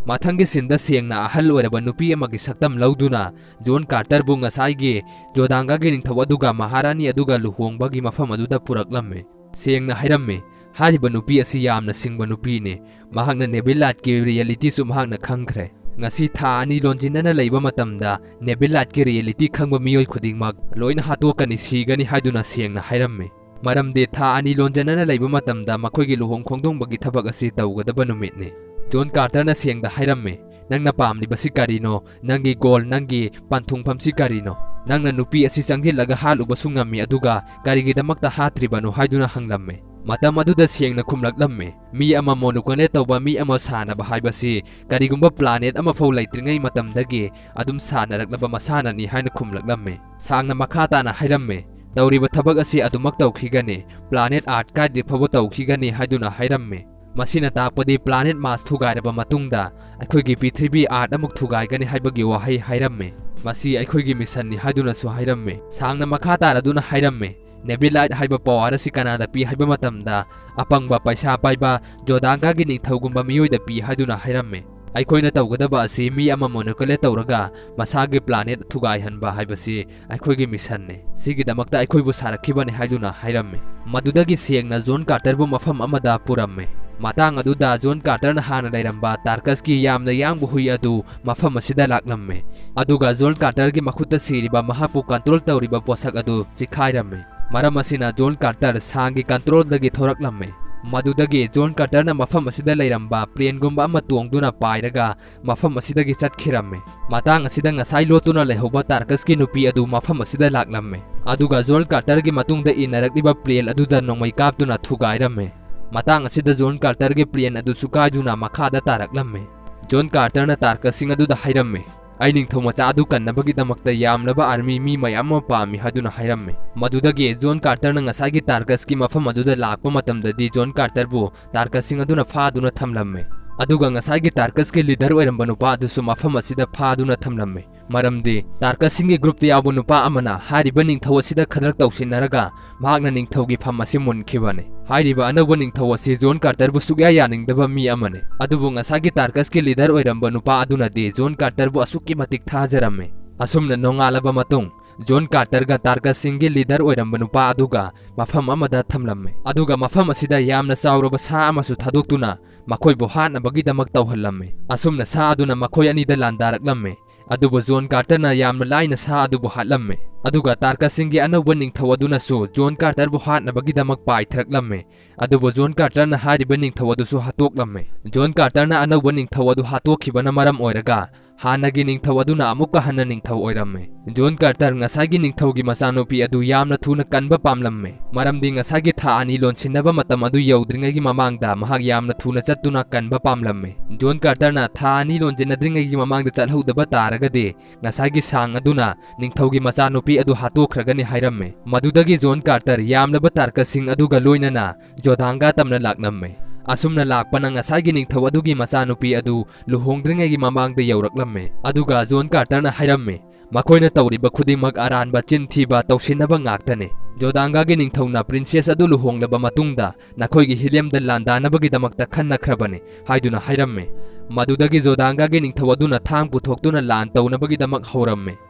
ꯃꯊꯪꯒꯤ ꯁꯤꯟꯗ ꯁꯦꯡꯅ ꯑꯍꯜ ꯑꯣꯏꯔꯕ ꯅꯨꯄꯤ ꯑꯃꯒꯤ ꯁꯛꯇꯝ ꯂꯧꯗꯨꯅ ꯖꯣꯟ ꯀꯥꯔꯇꯔꯕꯨ ꯉꯁꯥꯏꯒꯤ ꯖꯣꯗꯥꯡꯒꯥꯒꯤ ꯅꯤꯡꯊꯧ ꯑꯗꯨꯒ ꯃꯍꯥꯔꯥꯅꯤ ꯑꯗꯨꯒ ꯂꯨꯍꯣꯡꯕꯒꯤ ꯃꯐꯝ ꯑꯗꯨꯗ ꯄꯨꯔꯛꯂꯝꯃꯤ꯫ ꯁꯦꯡꯅ ꯍꯥꯏꯔꯝꯃꯤ, ꯍꯥꯏꯔꯤꯕ ꯅꯨꯄꯤ ꯑꯁꯤ ꯌꯥꯝꯅ ꯁꯤꯡꯕ ꯅꯨꯄꯤꯅꯤ꯫ ꯃꯍꯥꯛꯅ ꯅꯦꯕꯤꯂꯥꯏꯠꯀꯤ ꯔꯤꯌꯦꯂꯤꯇꯤꯁꯨ ꯃꯍꯥꯛꯅ ꯈꯪꯈ꯭ꯔꯦ꯫ ꯉꯁꯤ ꯊꯥ ꯑꯅꯤ ꯂꯣꯟꯖꯤꯟꯅꯅ ꯂꯩꯕ ꯃꯇꯝꯗ ꯅꯦꯕꯤꯂꯥꯏꯠꯀꯤ ꯔꯤꯌꯦꯂꯤꯇꯤ ꯈꯪꯕ ꯃꯤꯑꯣꯏ ꯈꯨꯗꯤꯡꯃꯛ ꯂꯣꯏꯅ ꯍꯥꯠꯇꯣꯛꯀꯅꯤ, ꯁꯤꯒꯅꯤ ꯍꯥꯏꯗꯨꯅ ꯁꯦꯡꯅ ꯍꯥꯏꯔꯝꯃꯤ꯫ ꯃꯔꯝꯗꯤ ꯊꯥ ꯑꯅꯤ ꯂꯣꯟꯖꯤꯟꯅꯅ ꯂꯩꯕ ꯃꯇꯝꯗ ꯃꯈꯣꯏꯒꯤ ꯂꯨꯍꯣꯡ ꯈꯣꯡꯗꯣꯡꯕꯒꯤ ꯊꯕꯛ ꯑꯁꯤ ꯇꯧꯒꯗꯕ ꯅꯨꯃꯤꯠꯅꯤ꯫ ꯖꯣꯟ ꯀꯥꯔꯇꯔꯅ ꯁꯦꯡꯅ ꯍꯥꯏꯔꯝꯃꯤ, "ꯅꯪꯅ ꯄꯥꯝꯂꯤꯕꯁꯤ ꯀꯔꯤꯅꯣ? ꯅꯪꯒꯤ ꯒꯣꯜ, ꯅꯪꯒꯤ ꯄꯟꯊꯨꯡꯐꯝꯁꯤ ꯀꯔꯤꯅꯣ? ꯅꯪꯅ ꯅꯨꯄꯤ ꯑꯁꯤ ꯆꯪꯁꯤꯜꯂꯒ ꯍꯥꯠꯂꯨꯕꯁꯨ ꯉꯝꯃꯤ, ꯑꯗꯨꯒ ꯀꯔꯤꯒꯤꯗꯃꯛꯇ ꯍꯥꯠꯇ꯭ꯔꯤꯕꯅꯣ?" ꯍꯥꯏꯗꯨꯅ ꯍꯪꯂꯝꯃꯤ꯫ ꯃꯇꯝ ꯑꯗꯨꯗ ꯁꯦꯡꯅ ꯈꯨꯝꯂꯛꯂꯝꯃꯤ, "ꯃꯤ ꯑꯃ ꯃꯣꯅꯣꯀꯣꯅꯦꯠ ꯇꯧꯕ, ꯃꯤ ꯑꯃ ꯁꯥꯟꯅꯕ ꯍꯥꯏꯕꯁꯤ ꯀꯔꯤꯒꯨꯝꯕ ꯄ꯭ꯂꯥꯅꯦꯠ ꯑꯃꯐꯥꯎ ꯂꯩꯇ꯭ꯔꯤꯉꯩ ꯃꯇꯝꯗꯒꯤ ꯑꯗꯨꯝ ꯁꯥꯟꯅꯔꯛꯂꯕ ꯃꯁꯥꯟꯅꯅꯤ" ꯍꯥꯏꯅ ꯈꯨꯝꯂꯛꯂꯝꯃꯤ꯫ ꯁꯥꯡꯅ ꯃꯈꯥ ꯇꯥꯅ ꯍꯥꯏꯔꯝꯃꯤ, "ꯇꯧꯔꯤꯕ ꯊꯕꯛ ꯑꯁꯤ ꯑꯗꯨꯃꯛ ꯇꯧꯈꯤꯒꯅꯤ, ꯄ꯭ꯂꯥꯅꯦꯠ ꯑꯥꯔꯠ ꯀꯥꯏꯗ꯭ꯔꯤ ꯐꯥꯎꯕ ꯇꯧꯈꯤꯒꯅꯤ" ꯍꯥꯏꯗꯨꯅ ꯍꯥꯏꯔꯝꯃꯤ꯫ ꯃꯁꯤꯅ ꯇꯥꯛꯄꯗꯤ ꯄ꯭ꯂꯥꯅꯦꯠ ꯃꯥꯁ ꯊꯨꯒꯥꯏꯔꯕ ꯃꯇꯨꯡꯗ ꯑꯩꯈꯣꯏꯒꯤ ꯄ꯭ꯔꯤꯊꯤꯕꯤ ꯑꯥꯔꯠ ꯑꯃꯨꯛ ꯊꯨꯒꯥꯏꯒꯅꯤ ꯍꯥꯏꯕꯒꯤ ꯋꯥꯍꯩ ꯍꯥꯏꯔꯝꯃꯤ꯫ "ꯃꯁꯤ ꯑꯩꯈꯣꯏꯒꯤ ꯃꯤꯁꯟꯅꯤ" ꯍꯥꯏꯗꯨꯅꯁꯨ ꯍꯥꯏꯔꯝꯃꯤ꯫ ꯁꯥꯡꯅ ꯃꯈꯥ ꯇꯥꯔꯗꯨꯅ ꯍꯥꯏꯔꯝꯃꯤ, "ꯅꯦꯕꯤꯂꯥꯏꯠ ꯍꯥꯏꯕ ꯄꯋꯥꯔ ꯑꯁꯤ ꯀꯅꯥꯗ ꯄꯤ ꯍꯥꯏꯕ ꯃꯇꯝꯗ, ꯑꯄꯪꯕ, ꯄꯩꯁꯥ ꯄꯥꯏꯕ ꯖꯣꯗꯥꯡꯒꯥꯒꯤ ꯅꯤꯡꯊꯧꯒꯨꯝꯕ ꯃꯤꯑꯣꯏꯗ ꯄꯤ" ꯍꯥꯏꯗꯨꯅ ꯍꯥꯏꯔꯝꯃꯤ꯫ "ꯑꯩꯈꯣꯏꯅ ꯇꯧꯒꯗꯕ ꯑꯁꯤ ꯃꯤ ꯑꯃ ꯃꯣꯅꯣꯀꯣꯅꯦꯠ ꯇꯧꯔꯒ ꯃꯁꯥꯒꯤ ꯄ꯭ꯂꯥꯅꯦꯠ ꯊꯨꯒꯥꯏꯍꯟꯕ ꯍꯥꯏꯕꯁꯤ ꯑꯩꯈꯣꯏꯒꯤ ꯃꯤꯁꯟꯅꯤ꯫ ꯁꯤꯒꯤꯗꯃꯛꯇ ꯑꯩꯈꯣꯏꯕꯨ ꯁꯥꯔꯛꯈꯤꯕꯅꯤ" ꯍꯥꯏꯗꯨꯅ ꯍꯥꯏꯔꯝꯃꯤ꯫ ꯃꯗꯨꯗꯒꯤ ꯁꯦꯡꯅ ꯖꯣꯟ ꯀꯥꯔꯇꯔꯕꯨ ꯃꯐꯝ ꯑꯃꯗ ꯄꯨꯔꯝꯃꯤ꯫ ꯃꯇꯥꯡ ꯑꯗꯨꯗ ꯖꯣꯟ ꯀꯥꯔꯇꯔꯅ ꯍꯥꯟꯅ ꯂꯩꯔꯝꯕ ꯇꯥꯔꯀꯁꯀꯤ ꯌꯥꯝꯅ ꯌꯥꯡꯕ ꯍꯨꯏ ꯑꯗꯨ ꯃꯐꯝ ꯑꯁꯤꯗ ꯂꯥꯛꯂꯝꯃꯤ꯫ ꯑꯗꯨꯒ ꯖꯣꯟ ꯀꯥꯔꯇꯔꯒꯤ ꯃꯈꯨꯠꯇ ꯁꯤꯔꯤꯕ ꯃꯍꯥꯛꯄꯨ ꯀꯟꯇ꯭ꯔꯣꯜ ꯇꯧꯔꯤꯕ ꯄꯣꯠꯁꯛ ꯑꯗꯨ ꯆꯤꯈꯥꯏꯔꯝꯃꯤ꯫ ꯃꯔꯝ ꯑꯁꯤꯅ ꯖꯣꯟ ꯀꯥꯔꯇꯔ ꯁꯥꯡꯒꯤ ꯀꯟꯇ꯭ꯔꯣꯜꯗꯒꯤ ꯊꯣꯔꯛꯂꯝꯃꯤ꯫ ꯃꯗꯨꯗꯒꯤ ꯖꯣꯟ ꯀꯥꯔꯇꯔꯅ ꯃꯐꯝ ꯑꯁꯤꯗ ꯂꯩꯔꯝꯕ ꯄ꯭ꯂꯦꯟꯒꯨꯝꯕ ꯑꯃ ꯇꯣꯡꯗꯨꯅ ꯄꯥꯏꯔꯒ ꯃꯐꯝ ꯑꯁꯤꯗꯒꯤ ꯆꯠꯈꯤꯔꯝꯃꯤ꯫ ꯃꯇꯥꯡ ꯑꯁꯤꯗ ꯉꯁꯥꯏ ꯂꯣꯠꯇꯨꯅ ꯂꯩꯍꯧꯕ ꯇꯥꯔꯀꯁꯀꯤ ꯅꯨꯄꯤ ꯑꯗꯨ ꯃꯐꯝ ꯑꯁꯤꯗ ꯂꯥꯛꯂꯝꯃꯤ꯫ ꯑꯗꯨꯒ ꯖꯣꯟ ꯀꯥꯔꯇꯔꯒꯤ ꯃꯇꯨꯡꯗ ꯏꯟꯅꯔꯛꯂꯤꯕ ꯄ꯭ꯂꯦꯟ ꯑꯗꯨꯗ ꯅꯣꯡꯃꯩ ꯀꯥꯞꯇꯨꯅ ꯊꯨꯒꯥꯏꯔꯝꯃꯤ꯫ ꯃꯇꯥꯡ ꯑꯁꯤꯗ ꯖꯣꯟ ꯀꯥꯔꯇꯔꯒꯤ ꯄ꯭ꯂꯦꯟ ꯑꯗꯨꯁꯨ ꯀꯥꯏꯗꯨꯅ ꯃꯈꯥꯗ ꯇꯥꯔꯛꯂꯝꯃꯤ꯫ ꯖꯣꯟ ꯀꯥꯔꯇꯔꯅ ꯇꯥꯔꯀꯁꯁꯤꯡ ꯑꯗꯨꯗ ꯍꯥꯏꯔꯝꯃꯤ, "ꯑꯩ ꯅꯤꯡꯊꯧ ꯃꯆꯥ ꯑꯗꯨ ꯀꯟꯅꯕꯒꯤꯗꯃꯛꯇ ꯌꯥꯝꯂꯕ ꯑꯥꯔꯃꯤ ꯃꯤ ꯃꯌꯥꯝ ꯑꯃ ꯄꯥꯝꯃꯤ" ꯍꯥꯏꯗꯨꯅ ꯍꯥꯏꯔꯝꯃꯤ꯫ ꯃꯗꯨꯗꯒꯤ ꯖꯣꯟ ꯀꯥꯔꯇꯔꯅ ꯉꯁꯥꯏꯒꯤ ꯇꯥꯔꯀꯁꯀꯤ ꯃꯐꯝ ꯑꯗꯨꯗ ꯂꯥꯛꯄ ꯃꯇꯝꯗꯗꯤ ꯖꯣꯟ ꯀꯥꯔꯇꯔꯕꯨ ꯇꯥꯔꯀꯁꯁꯤꯡ ꯑꯗꯨꯅ ꯐꯥꯗꯨꯅ ꯊꯝꯂꯝꯃꯤ꯫ ꯑꯗꯨꯒ ꯉꯁꯥꯏꯒꯤ ꯇꯥꯔꯀꯁꯀꯤ ꯂꯤꯗꯔ ꯑꯣꯏꯔꯝꯕ ꯅꯨꯄꯥ ꯑꯗꯨꯁꯨ ꯃꯐꯝ ꯑꯁꯤꯗ ꯐꯥꯗꯨꯅ ꯊꯝꯂꯝꯃꯤ꯫ ꯃꯔꯝꯗꯤ ꯇꯥꯔꯀꯁꯁꯤꯡꯒꯤ ꯒ꯭ꯔꯨꯞꯇ ꯌꯥꯎꯕ ꯅꯨꯄꯥ ꯑꯃꯅ ꯍꯥꯏꯔꯤꯕ ꯅꯤꯡꯊꯧ ꯑꯁꯤꯗ ꯈꯗ꯭ꯔꯛ ꯇꯧꯁꯤꯟꯅꯔꯒ ꯃꯍꯥꯛꯅ ꯅꯤꯡꯊꯧꯒꯤ ꯐꯝ ꯑꯁꯤ ꯃꯨꯟꯈꯤꯕꯅꯤ꯫ ꯍꯥꯏꯔꯤꯕ ꯑꯅꯧꯕ ꯅꯤꯡꯊꯧ ꯑꯁꯤ ꯖꯣꯟ ꯀꯥꯔꯇꯔꯕꯨ ꯁꯨꯛꯌꯥ ꯌꯥꯅꯤꯡꯗꯕ ꯃꯤ ꯑꯃꯅꯤ꯫ ꯑꯗꯨꯕꯨ ꯉꯁꯥꯏꯒꯤ ꯇꯥꯔꯀꯁꯀꯤ ꯂꯤꯗꯔ ꯑꯣꯏꯔꯝꯕ ꯅꯨꯄꯥ ꯑꯗꯨꯅꯗꯤ ꯖꯣꯟ ꯀꯥꯔꯇꯔꯕꯨ ꯑꯁꯨꯛꯀꯤ ꯃꯇꯤꯛ ꯊꯥꯖꯔꯝꯃꯤ꯫ ꯑꯁꯨꯝꯅ ꯅꯣꯡꯉꯥꯜꯂꯕ ꯃꯇꯨꯡ, ꯖꯣꯟ ꯀꯥꯔꯇꯔꯒ ꯇꯥꯔꯀꯁꯁꯤꯡꯒꯤ ꯂꯤꯗꯔ ꯑꯣꯏꯔꯝꯕ ꯅꯨꯄꯥ ꯑꯗꯨꯒ ꯃꯐꯝ ꯑꯃꯗ ꯊꯝꯂꯝꯃꯤ꯫ ꯑꯗꯨꯒ ꯃꯐꯝ ꯑꯁꯤꯗ ꯌꯥꯝꯅ ꯆꯥꯎꯔꯕ ꯁꯥ ꯑꯃꯁꯨ ꯊꯥꯗꯣꯛꯇꯨꯅ ꯃꯈꯣꯏꯕꯨ ꯍꯥꯠꯅꯕꯒꯤꯗꯃꯛ ꯇꯧꯍꯜꯂꯝꯃꯤ꯫ ꯑꯁꯨꯝꯅ ꯁꯥ ꯑꯗꯨꯅ ꯃꯈꯣꯏ ꯑꯅꯤꯗ ꯂꯥꯟꯗꯥꯔꯛꯂꯝꯃꯤ꯫ ꯑꯗꯨꯕꯨ ꯖꯣꯟ ꯀꯥꯔꯇꯔꯅ ꯌꯥꯝꯅ ꯂꯥꯏꯅ ꯁꯥ ꯑꯗꯨꯕꯨ ꯍꯥꯠꯂꯝꯃꯤ꯫ ꯑꯗꯨꯒ ꯇꯥꯔꯀꯁꯁꯤꯡꯒꯤ ꯑꯅꯧꯕ ꯅꯤꯡꯊꯧ ꯑꯗꯨꯅꯁꯨ ꯖꯣꯟ ꯀꯥꯔꯇꯔꯕꯨ ꯍꯥꯠꯅꯕꯒꯤꯗꯃꯛ ꯄꯥꯏꯊꯔꯛꯂꯝꯃꯤ꯫ ꯑꯗꯨꯕꯨ ꯖꯣꯟ ꯀꯥꯔꯇꯔꯅ ꯍꯥꯏꯔꯤꯕ ꯅꯤꯡꯊꯧ ꯑꯗꯨꯁꯨ ꯍꯥꯠꯇꯣꯛꯂꯝꯃꯤ꯫ ꯖꯣꯟ ꯀꯥꯔꯇꯔꯅ ꯑꯅꯧꯕ ꯅꯤꯡꯊꯧ ꯑꯗꯨ ꯍꯥꯠꯇꯣꯛꯈꯤꯕꯅ ꯃꯔꯝ ꯑꯣꯏꯔꯒ ꯍꯥꯟꯅꯒꯤ ꯅꯤꯡꯊꯧ ꯑꯗꯨꯅ ꯑꯃꯨꯛꯀ ꯍꯟꯅ ꯅꯤꯡꯊꯧ ꯑꯣꯏꯔꯝꯃꯤ꯫ ꯖꯣꯟ ꯀꯥꯔꯇꯔ ꯉꯁꯥꯏꯒꯤ ꯅꯤꯡꯊꯧꯒꯤ ꯃꯆꯥꯅꯨꯄꯤ ꯑꯗꯨ ꯌꯥꯝꯅ ꯊꯨꯅ ꯀꯟꯕ ꯄꯥꯝꯂꯝꯃꯤ, ꯃꯔꯝꯗꯤ ꯉꯁꯥꯏꯒꯤ ꯊꯥ ꯑꯅꯤ ꯂꯣꯟꯁꯤꯟꯅꯕ ꯃꯇꯝ ꯑꯗꯨ ꯌꯧꯗ꯭ꯔꯤꯉꯩꯒꯤ ꯃꯃꯥꯡꯗ ꯃꯍꯥꯛ ꯌꯥꯝꯅ ꯊꯨꯅ ꯆꯠꯇꯨꯅ ꯀꯟꯕ ꯄꯥꯝꯂꯝꯃꯤ꯫ ꯖꯣꯟ ꯀꯥꯔꯇꯔꯅ ꯊꯥ ꯑꯅꯤ ꯂꯣꯟꯁꯤꯟꯅꯗ꯭ꯔꯤꯉꯩꯒꯤ ꯃꯃꯥꯡꯗ ꯆꯠꯍꯧꯗꯕ ꯇꯥꯔꯒꯗꯤ ꯉꯁꯥꯏꯒꯤ ꯁꯥꯡ ꯑꯗꯨꯅ ꯅꯤꯡꯊꯧꯒꯤ ꯃꯆꯥꯅꯨꯄꯤ ꯑꯗꯨ ꯍꯥꯠꯇꯣꯛꯈ꯭ꯔꯒꯅꯤ ꯍꯥꯏꯔꯝꯃꯤ꯫ ꯃꯗꯨꯗꯒꯤ ꯖꯣꯟ ꯀꯥꯔꯇꯔ ꯌꯥꯝꯂꯕ ꯇꯥꯔꯀꯁꯁꯤꯡ ꯑꯗꯨꯒ ꯂꯣꯏꯅꯅ ꯖꯣꯗꯥꯡꯒꯥ ꯇꯝꯅ ꯂꯥꯛꯂꯝꯃꯤ꯫ ꯑꯁꯨꯝꯅ ꯂꯥꯛꯄꯅ ꯉꯁꯥꯏꯒꯤ ꯅꯤꯡꯊꯧ ꯑꯗꯨꯒꯤ ꯃꯆꯥꯅꯨꯄꯤ ꯑꯗꯨ ꯂꯨꯍꯣꯡꯗ꯭ꯔꯤꯉꯩꯒꯤ ꯃꯃꯥꯡꯗ ꯌꯧꯔꯛꯂꯝꯃꯤ꯫ ꯑꯗꯨꯒ ꯖꯣꯟ ꯀꯥꯔꯇꯔꯅ ꯍꯥꯏꯔꯝꯃꯤ, "ꯃꯈꯣꯏꯅ ꯇꯧꯔꯤꯕ ꯈꯨꯗꯤꯡꯃꯛ ꯑꯔꯥꯟꯕ ꯆꯤꯟ ꯊꯤꯕ ꯇꯧꯁꯤꯟꯅꯕ ꯉꯥꯛꯇꯅꯤ꯫ ꯖꯣꯗꯥꯡꯒꯥꯒꯤ ꯅꯤꯡꯊꯧꯅ ꯄ꯭ꯔꯤꯟꯁꯦꯁ ꯑꯗꯨ ꯂꯨꯍꯣꯡꯂꯕ ꯃꯇꯨꯡꯗ ꯅꯈꯣꯏꯒꯤ ꯍꯤꯂꯦꯝꯗ ꯂꯥꯟꯗꯥꯅꯕꯒꯤꯗꯃꯛꯇ ꯈꯟꯅꯈ꯭ꯔꯕꯅꯤ" ꯍꯥꯏꯗꯨꯅ ꯍꯥꯏꯔꯝꯃꯤ꯫ ꯃꯗꯨꯗꯒꯤ ꯖꯣꯗꯥꯡꯒꯥꯒꯤ ꯅꯤꯡꯊꯧ ꯑꯗꯨꯅ ꯊꯥꯡ ꯄꯨꯊꯣꯛꯇꯨꯅ ꯂꯥꯟ ꯇꯧꯅꯕꯒꯤꯗꯃꯛ ꯍꯧꯔꯝꯃꯤ꯫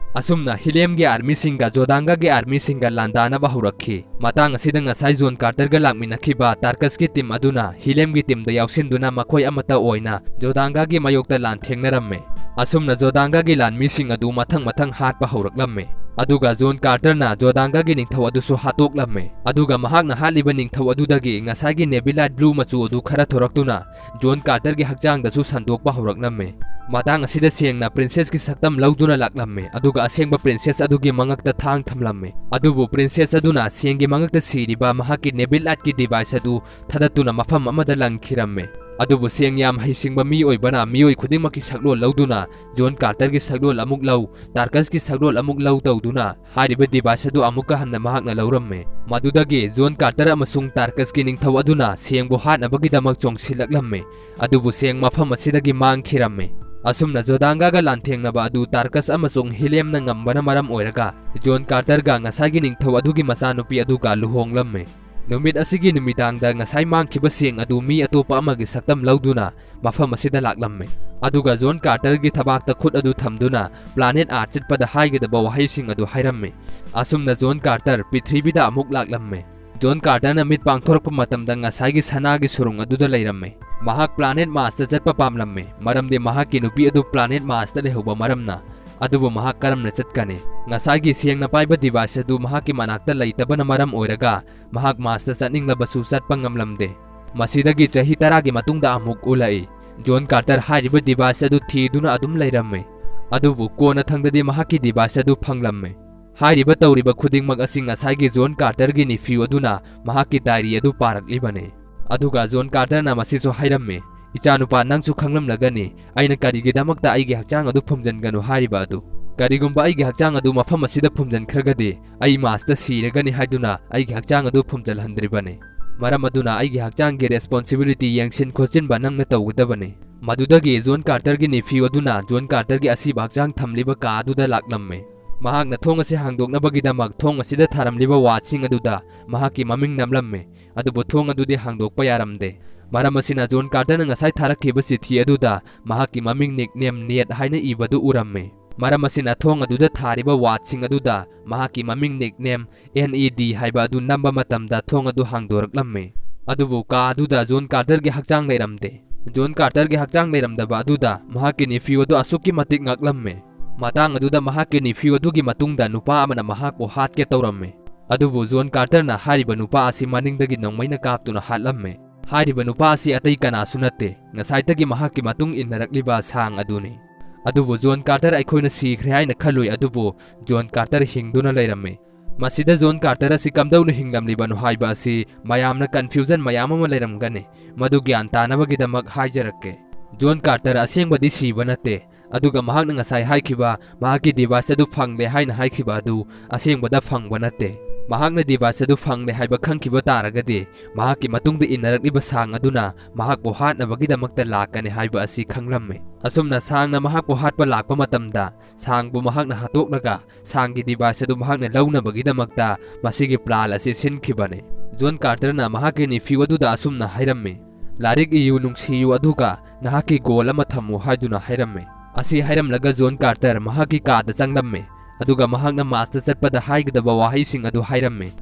ꯑꯁꯨꯝꯅ ꯍꯤꯂꯦꯝꯒꯤ ꯑꯥꯔꯃꯤꯁꯤꯡꯒ ꯖꯣꯗꯥꯡꯒꯥꯒꯤ ꯑꯥꯔꯃꯤꯁꯤꯡꯒ ꯂꯥꯟꯗꯥꯅꯕ ꯍꯧꯔꯛꯈꯤ꯫ ꯃꯇꯥꯡ ꯑꯁꯤꯗ ꯉꯁꯥꯏ ꯖꯣꯟ ꯀꯥꯔꯇꯔꯒ ꯂꯥꯛꯃꯤꯟꯅꯈꯤꯕ ꯇꯥꯔꯀꯁꯀꯤ ꯇꯤꯝ ꯑꯗꯨꯅ ꯍꯤꯂꯦꯝꯒꯤ ꯇꯤꯝꯗ ꯌꯥꯎꯁꯤꯟꯗꯨꯅ ꯃꯈꯣꯏ ꯑꯃꯠꯇ ꯑꯣꯏꯅ ꯖꯣꯗꯥꯡꯒꯥꯒꯤ ꯃꯥꯌꯣꯛꯇ ꯂꯥꯟꯊꯦꯡꯅꯔꯝꯃꯤ꯫ ꯑꯁꯨꯝꯅ ꯖꯣꯗꯥꯡꯒꯥꯒꯤ ꯂꯥꯟꯃꯤꯁꯤꯡ ꯑꯗꯨ ꯃꯊꯪ ꯃꯊꯪ ꯍꯥꯠꯄ ꯍꯧꯔꯛꯂꯝꯃꯤ꯫ ꯑꯗꯨꯒ ꯖꯣꯟ ꯀꯥꯔꯇꯔꯅ ꯖꯣꯗꯥꯡꯒꯥꯒꯤ ꯅꯤꯡꯊꯧ ꯑꯗꯨꯁꯨ ꯍꯥꯠꯇꯣꯛꯂꯝꯃꯤ꯫ ꯑꯗꯨꯒ ꯃꯍꯥꯛꯅ ꯍꯥꯠꯂꯤꯕ ꯅꯤꯡꯊꯧ ꯑꯗꯨꯗꯒꯤ ꯉꯁꯥꯏꯒꯤ ꯅꯦꯕꯤꯂꯥꯏꯠ ꯕ꯭ꯂꯨ ꯃꯆꯨ ꯑꯗꯨ ꯈꯔ ꯊꯣꯔꯛꯇꯨꯅ ꯖꯣꯟ ꯀꯥꯔꯇꯔꯒꯤ ꯍꯛꯆꯥꯡꯗꯁꯨ ꯁꯟꯗꯣꯛꯄ ꯍꯧꯔꯛꯂꯝꯃꯤ꯫ ꯃꯇꯥꯡ ꯑꯁꯤꯗ ꯁꯦꯡꯅ ꯄ꯭ꯔꯤꯟꯁꯦꯁꯀꯤ ꯁꯛꯇꯝ ꯂꯧꯗꯨꯅ ꯂꯥꯛꯂꯝꯃꯤ, ꯑꯗꯨꯒ ꯑꯁꯦꯡꯕ ꯄ꯭ꯔꯤꯟꯁꯦꯁ ꯑꯗꯨꯒꯤ ꯃꯉꯛꯇ ꯊꯥꯡ ꯊꯝꯂꯝꯃꯤ꯫ ꯑꯗꯨꯕꯨ ꯄ꯭ꯔꯤꯟꯁꯦꯁ ꯑꯗꯨꯅ ꯁꯦꯡꯒꯤ ꯃꯉꯛꯇ ꯁꯤꯔꯤꯕ ꯃꯍꯥꯛꯀꯤ ꯅꯦꯕꯤꯂꯥꯏꯠꯀꯤ ꯗꯤꯚꯥꯏꯁ ꯑꯗꯨ ꯊꯥꯗꯠꯇꯨꯅ ꯃꯐꯝ ꯑꯃꯗ ꯂꯪꯈꯤꯔꯝꯃꯤ꯫ ꯑꯗꯨꯕꯨ ꯁꯦꯡ ꯌꯥꯝ ꯍꯩꯁꯤꯡꯕ ꯃꯤ ꯑꯣꯏꯕꯅ ꯃꯤꯑꯣꯏ ꯈꯨꯗꯤꯡꯃꯛꯀꯤ ꯁꯛꯂꯣꯟ ꯂꯧꯗꯨꯅ ꯖꯣꯟ ꯀꯥꯔꯇꯔꯒꯤ ꯁꯛꯂꯣꯟ ꯑꯃꯨꯛ ꯂꯧ, ꯇꯥꯔꯀꯁꯀꯤ ꯁꯛꯂꯣꯟ ꯑꯃꯨꯛ ꯂꯧ ꯇꯧꯗꯨꯅ ꯍꯥꯏꯔꯤꯕ ꯗꯤꯚꯥꯏꯁ ꯑꯗꯨ ꯑꯃꯨꯛꯀ ꯍꯟꯅ ꯃꯍꯥꯛꯅ ꯂꯧꯔꯝꯃꯤ꯫ ꯃꯗꯨꯗꯒꯤ ꯖꯣꯟ ꯀꯥꯔꯇꯔ ꯑꯃꯁꯨꯡ ꯇꯥꯔꯀꯁꯀꯤ ꯅꯤꯡꯊꯧ ꯑꯗꯨꯅ ꯁꯦꯡꯕꯨ ꯍꯥꯠꯅꯕꯒꯤꯗꯃꯛ ꯆꯣꯡꯁꯤꯜꯂꯛꯂꯝꯃꯤ꯫ ꯑꯗꯨꯕꯨ ꯁꯦꯡ ꯃꯐꯝ ꯑꯁꯤꯗꯒꯤ ꯃꯥꯡꯈꯤꯔꯝꯃꯤ꯫ ꯑꯁꯨꯝꯅ ꯖꯣꯗꯥꯡꯒꯥꯒ ꯂꯥꯟꯊꯦꯡꯅꯕ ꯑꯗꯨ ꯇꯥꯔꯀꯁ ꯑꯃꯁꯨꯡ ꯍꯤꯂꯦꯝꯅ ꯉꯝꯕꯅ ꯃꯔꯝ ꯑꯣꯏꯔꯒ ꯖꯣꯟ ꯀꯥꯔꯇꯔꯒ ꯉꯁꯥꯏꯒꯤ ꯅꯤꯡꯊꯧ ꯑꯗꯨꯒꯤ ꯃꯆꯥꯅꯨꯄꯤ ꯑꯗꯨꯒ ꯂꯨꯍꯣꯡꯂꯝꯃꯤ꯫ ꯅꯨꯃꯤꯠ ꯑꯁꯤꯒꯤ ꯅꯨꯃꯤꯗꯥꯡꯗ ꯉꯁꯥꯏ ꯃꯥꯡꯈꯤꯕ ꯁꯦꯡ ꯑꯗꯨ ꯃꯤ ꯑꯇꯣꯞꯄ ꯑꯃꯒꯤ ꯁꯛꯇꯝ ꯂꯧꯗꯨꯅ ꯃꯐꯝ ꯑꯁꯤꯗ ꯂꯥꯛꯂꯝꯃꯤ꯫ ꯑꯗꯨꯒ ꯖꯣꯟ ꯀꯥꯔꯇꯔꯒꯤ ꯊꯕꯥꯛꯇ ꯈꯨꯠ ꯑꯗꯨ ꯊꯝꯗꯨꯅ ꯄ꯭ꯂꯥꯅꯦꯠ ꯑꯥꯔꯊ ꯆꯠꯄꯗ ꯍꯥꯏꯒꯗꯕ ꯋꯥꯍꯩꯁꯤꯡ ꯑꯗꯨ ꯍꯥꯏꯔꯝꯃꯤ꯫ ꯑꯁꯨꯝꯅ ꯖꯣꯟ ꯀꯥꯔꯇꯔ ꯄ꯭ꯔꯤꯊꯤꯕꯤꯗ ꯑꯃꯨꯛ ꯂꯥꯛꯂꯝꯃꯤ꯫ ꯖꯣꯟ ꯀꯥꯔꯇꯔꯅ ꯃꯤꯠ ꯄꯥꯡꯊꯣꯔꯛꯄ ꯃꯇꯝꯗ ꯉꯁꯥꯏꯒꯤ ꯁꯅꯥꯒꯤ ꯁꯨꯔꯨꯡ ꯑꯗꯨꯗ ꯂꯩꯔꯝꯃꯤ꯫ ꯃꯍꯥꯛ planet Mars ꯇ ꯆꯠꯄ ꯄꯥꯝꯂꯝꯃꯤ, ꯃꯔꯝꯗꯤ ꯃꯍꯥꯛꯀꯤ ꯅꯨꯄꯤ ꯑꯗꯨ planet Mars ꯇ ꯂꯩꯍꯧꯕ ꯃꯔꯝꯅ꯫ ꯑꯗꯨꯕꯨ ꯃꯍꯥꯛ ꯀꯔꯝꯅ ꯆꯠꯀꯅꯤ? ꯉꯁꯥꯏꯒꯤ ꯁꯦꯡꯅ ꯄꯥꯏꯕ device ꯑꯗꯨ ꯃꯍꯥꯛꯀꯤ ꯃꯅꯥꯛꯇ ꯂꯩꯇꯕꯅ ꯃꯔꯝ ꯑꯣꯏꯔꯒ ꯃꯍꯥꯛ Mars ꯇ ꯆꯠꯅꯤꯡꯂꯕꯁꯨ ꯆꯠꯄ ꯉꯝꯂꯝꯗꯦ꯫ ꯃꯁꯤꯗꯒꯤ ꯆꯍꯤ ꯇꯔꯥꯒꯤ ꯃꯇꯨꯡꯗ ꯑꯃꯨꯛ ꯎꯠꯂꯛꯏ꯫ ꯖꯣꯟ ꯀꯥꯔꯇꯔ ꯍꯥꯏꯔꯤꯕ device ꯑꯗꯨ ꯊꯤꯗꯨꯅ ꯑꯗꯨꯝ ꯂꯩꯔꯝꯃꯤ꯫ ꯑꯗꯨꯕꯨ ꯀꯣꯟꯅꯊꯪꯗꯗꯤ ꯃꯍꯥꯛꯀꯤ device ꯑꯗꯨ ꯐꯪꯂꯝꯃꯤ꯫ ꯍꯥꯏꯔꯤꯕ ꯇꯧꯔꯤꯕ ꯈꯨꯗꯤꯡꯃꯛ ꯑꯁꯤ ꯉꯁꯥꯏꯒꯤ ꯖꯣꯟ ꯀꯥꯔꯇꯔꯒꯤ nephew ꯑꯗꯨꯅ ꯃꯍꯥꯛꯀꯤ diary ꯑꯗꯨ ꯄꯥꯔꯛꯂꯤꯕꯅꯤ꯫ ꯑꯗꯨꯒ ꯖꯣꯟ ꯀꯥꯔꯇꯔꯅ ꯃꯁꯤꯁꯨ ꯍꯥꯏꯔꯝꯃꯤ, "ꯏꯆꯥꯅꯨꯄꯥ, ꯅꯪꯁꯨ ꯈꯪꯂꯝꯂꯒꯅꯤ ꯑꯩꯅ ꯀꯔꯤꯒꯤꯗꯃꯛꯇ ꯑꯩꯒꯤ ꯍꯛꯆꯥꯡ ꯑꯗꯨ ꯐꯨꯝꯖꯤꯟꯒꯅꯨ ꯍꯥꯏꯔꯤꯕ ꯑꯗꯨ꯫ ꯀꯔꯤꯒꯨꯝꯕ ꯑꯩꯒꯤ ꯍꯛꯆꯥꯡ ꯑꯗꯨ ꯃꯐꯝ ꯑꯁꯤꯗ ꯐꯨꯝꯖꯤꯟꯈ꯭ꯔꯒꯗꯤ ꯑꯩ Mars ꯇ ꯁꯤꯔꯒꯅꯤ ꯍꯥꯏꯗꯨꯅ ꯑꯩꯒꯤ ꯍꯛꯆꯥꯡ ꯑꯗꯨ ꯐꯨꯝꯖꯤꯜꯍꯟꯗ꯭ꯔꯤꯕꯅꯤ꯫ ꯃꯔꯝ ꯑꯗꯨꯅ ꯑꯩꯒꯤ ꯍꯛꯆꯥꯡꯒꯤ responsibility ꯌꯦꯡꯁꯤꯟ ꯈꯣꯠꯆꯤꯟꯕ ꯅꯪꯅ ꯇꯧꯒꯗꯕꯅꯤ꯫" ꯃꯗꯨꯗꯒꯤ ꯖꯣꯟ ꯀꯥꯔꯇꯔꯒꯤ nephew ꯑꯗꯨꯅ ꯖꯣꯟ ꯀꯥꯔꯇꯔꯒꯤ ꯑꯁꯤꯕ ꯍꯛꯆꯥꯡ ꯊꯝꯂꯤꯕ ꯀꯥ ꯑꯗꯨꯗ ꯂꯥꯛꯂꯝꯃꯤ꯫ ꯃꯍꯥꯛꯅ ꯊꯣꯡ ꯑꯁꯤ ꯍꯥꯡꯗꯣꯛꯅꯕꯒꯤꯗꯃꯛ ꯊꯣꯡ ꯑꯁꯤꯗ ꯊꯥꯔꯝꯂꯤꯕ ꯋꯥꯠꯁꯤꯡ ꯑꯗꯨꯗ ꯃꯍꯥꯛꯀꯤ ꯃꯃꯤꯡ ꯅꯝꯂꯝꯃꯤ, ꯑꯗꯨꯕꯨ ꯊꯣꯡ ꯑꯗꯨꯗꯤ ꯍꯥꯡꯗꯣꯛꯄ ꯌꯥꯔꯝꯗꯦ꯫ ꯃꯔꯝ ꯑꯁꯤꯅ ꯖꯣꯟ ꯀꯥꯔꯇꯔꯅ ꯉꯁꯥꯏ ꯊꯥꯔꯛꯈꯤꯕ ꯆꯤꯊꯤ ꯑꯗꯨꯗ ꯃꯍꯥꯛꯀꯤ ꯃꯃꯤꯡ nickname Ned ꯍꯥꯏꯅ ꯏꯕꯗꯨ ꯎꯔꯝꯃꯤ꯫ ꯃꯔꯝ ꯑꯁꯤꯅ ꯊꯣꯡ ꯑꯗꯨꯗ ꯊꯥꯔꯤꯕ ꯋꯥꯠꯁꯤꯡ ꯑꯗꯨꯗ ꯃꯍꯥꯛꯀꯤ ꯃꯃꯤꯡ nickname N E D ꯍꯥꯏꯕ ꯑꯗꯨ ꯅꯝꯕ ꯃꯇꯝꯗ ꯊꯣꯡ ꯑꯗꯨ ꯍꯥꯡꯗꯣꯔꯛꯂꯝꯃꯤ꯫ ꯑꯗꯨꯕꯨ ꯀꯥ ꯑꯗꯨꯗ ꯖꯣꯟ ꯀꯥꯔꯇꯔꯒꯤ ꯍꯛꯆꯥꯡ ꯂꯩꯔꯝꯗꯦ꯫ ꯖꯣꯟ ꯀꯥꯔꯇꯔꯒꯤ ꯍꯛꯆꯥꯡ ꯂꯩꯔꯝꯗꯕ ꯑꯗꯨꯗ ꯃꯍꯥꯛꯀꯤ nephew ꯑꯗꯨ ꯑꯁꯨꯛꯀꯤ ꯃꯇꯤꯛ ꯉꯛꯂꯝꯃꯤ꯫ ꯃꯇꯥꯡ ꯑꯗꯨꯗ ꯃꯍꯥꯛꯀꯤ nephew ꯑꯗꯨꯒꯤ ꯃꯇꯨꯡꯗ ꯅꯨꯄꯥ ꯑꯃꯅ ꯃꯍꯥꯛꯄꯨ ꯍꯥꯠꯀꯦ ꯇꯧꯔꯝꯃꯤ꯫ ꯑꯗꯨꯕꯨ ꯖꯣꯟ ꯀꯥꯔꯇꯔꯅ ꯍꯥꯏꯔꯤꯕ ꯅꯨꯄꯥ ꯑꯁꯤ ꯃꯅꯤꯡꯗꯒꯤ ꯅꯣꯡꯃꯩꯅ ꯀꯥꯞꯇꯨꯅ ꯍꯥꯠꯂꯝꯃꯤ꯫ ꯍꯥꯏꯔꯤꯕ ꯅꯨꯄꯥ ꯑꯁꯤ ꯑꯇꯩ ꯀꯅꯥꯁꯨ ꯅꯠꯇꯦ, ꯉꯁꯥꯏꯗꯒꯤ ꯃꯍꯥꯛꯀꯤ ꯃꯇꯨꯡ ꯏꯟꯅꯔꯛꯂꯤꯕ ꯁꯥꯡ ꯑꯗꯨꯅꯤ꯫ ꯑꯗꯨꯕꯨ ꯖꯣꯟ ꯀꯥꯔꯇꯔ ꯑꯩꯈꯣꯏꯅ ꯁꯤꯈ꯭ꯔꯦ ꯍꯥꯏꯅ ꯈꯜꯂꯨꯏ, ꯑꯗꯨꯕꯨ ꯖꯣꯟ ꯀꯥꯔꯇꯔ ꯍꯤꯡꯗꯨꯅ ꯂꯩꯔꯝꯃꯤ꯫ ꯃꯁꯤꯗ ꯖꯣꯟ ꯀꯥꯔꯇꯔ ꯑꯁꯤ ꯀꯝꯗꯧꯅ ꯍꯤꯡꯂꯝꯂꯤꯕꯅꯣ ꯍꯥꯏꯕ ꯑꯁꯤ ꯃꯌꯥꯝꯅ confusion ꯃꯌꯥꯝ ꯑꯃ ꯂꯩꯔꯝꯒꯅꯤ꯫ ꯃꯗꯨ ꯒ꯭ꯌꯥꯟ ꯇꯥꯅꯕꯒꯤꯗꯃꯛ ꯍꯥꯏꯖꯔꯛꯀꯦ꯫ ꯖꯣꯟ ꯀꯥꯔꯇꯔ ꯑꯁꯦꯡꯕꯗꯤ ꯁꯤꯕ ꯅꯠꯇꯦ, ꯑꯗꯨꯒ ꯃꯍꯥꯛꯅ ꯉꯁꯥꯏ ꯍꯥꯏꯈꯤꯕ ꯃꯍꯥꯛꯀꯤ device ꯑꯗꯨ ꯐꯪꯂꯦ ꯍꯥꯏꯅ ꯍꯥꯏꯈꯤꯕ ꯑꯗꯨ ꯑꯁꯦꯡꯕꯗ ꯐꯪꯕ ꯅꯠꯇꯦ꯫ ꯃꯍꯥꯛꯅ device ꯑꯗꯨ ꯐꯪꯂꯦ ꯍꯥꯏꯕ ꯈꯪꯈꯤꯕ ꯇꯥꯔꯒꯗꯤ, ꯃꯍꯥꯛꯀꯤ ꯃꯇꯨꯡꯗ ꯏꯟꯅꯔꯛꯂꯤꯕ ꯁꯥꯡ ꯑꯗꯨꯅ ꯃꯍꯥꯛꯄꯨ ꯍꯥꯠꯅꯕꯒꯤꯗꯃꯛꯇ ꯂꯥꯛꯀꯅꯤ ꯍꯥꯏꯕ ꯑꯁꯤ ꯈꯪꯂꯝꯃꯤ꯫ ꯑꯁꯨꯝꯅ ꯁꯥꯡꯅ ꯃꯍꯥꯛꯄꯨ ꯍꯥꯠꯄ ꯂꯥꯛꯄ ꯃꯇꯝꯗ, ꯁꯥꯡꯕꯨ ꯃꯍꯥꯛꯅ ꯍꯥꯠꯇꯣꯛꯂꯒ, ꯁꯥꯡꯒꯤ device ꯑꯗꯨ ꯃꯍꯥꯛꯅ ꯂꯧꯅꯕꯒꯤꯗꯃꯛꯇ ꯃꯁꯤꯒꯤ plan ꯑꯁꯤ ꯁꯤꯟꯈꯤꯕꯅꯤ꯫ ꯖꯣꯟ ꯀꯥꯔꯇꯔꯅ ꯃꯍꯥꯛꯀꯤ nephew ꯑꯗꯨꯗ ꯑꯁꯨꯝꯅ ꯍꯥꯏꯔꯝꯃꯤ, "ꯂꯥꯏꯔꯤꯛ ꯏꯌꯨ, ꯅꯨꯡꯁꯤꯌꯨ, ꯑꯗꯨꯒ ꯅꯍꯥꯛꯀꯤ goal ꯑꯃ ꯊꯝꯃꯨ" ꯍꯥꯏꯗꯨꯅ ꯍꯥꯏꯔꯝꯃꯤ꯫ ꯑꯁꯤ ꯍꯥꯏꯔꯝꯂꯒ ꯖꯣꯟ ꯀꯥꯔꯇꯔ ꯃꯍꯥꯛꯀꯤ ꯀꯥꯗ ꯆꯪꯂꯝꯃꯤ, ꯑꯗꯨꯒ ꯃꯍꯥꯛꯅ Mars ꯇ ꯆꯠꯄꯗ ꯍꯥꯏꯒꯗꯕ ꯋꯥꯍꯩꯁꯤꯡ ꯑꯗꯨ ꯍꯥꯏꯔꯝꯃꯤ꯫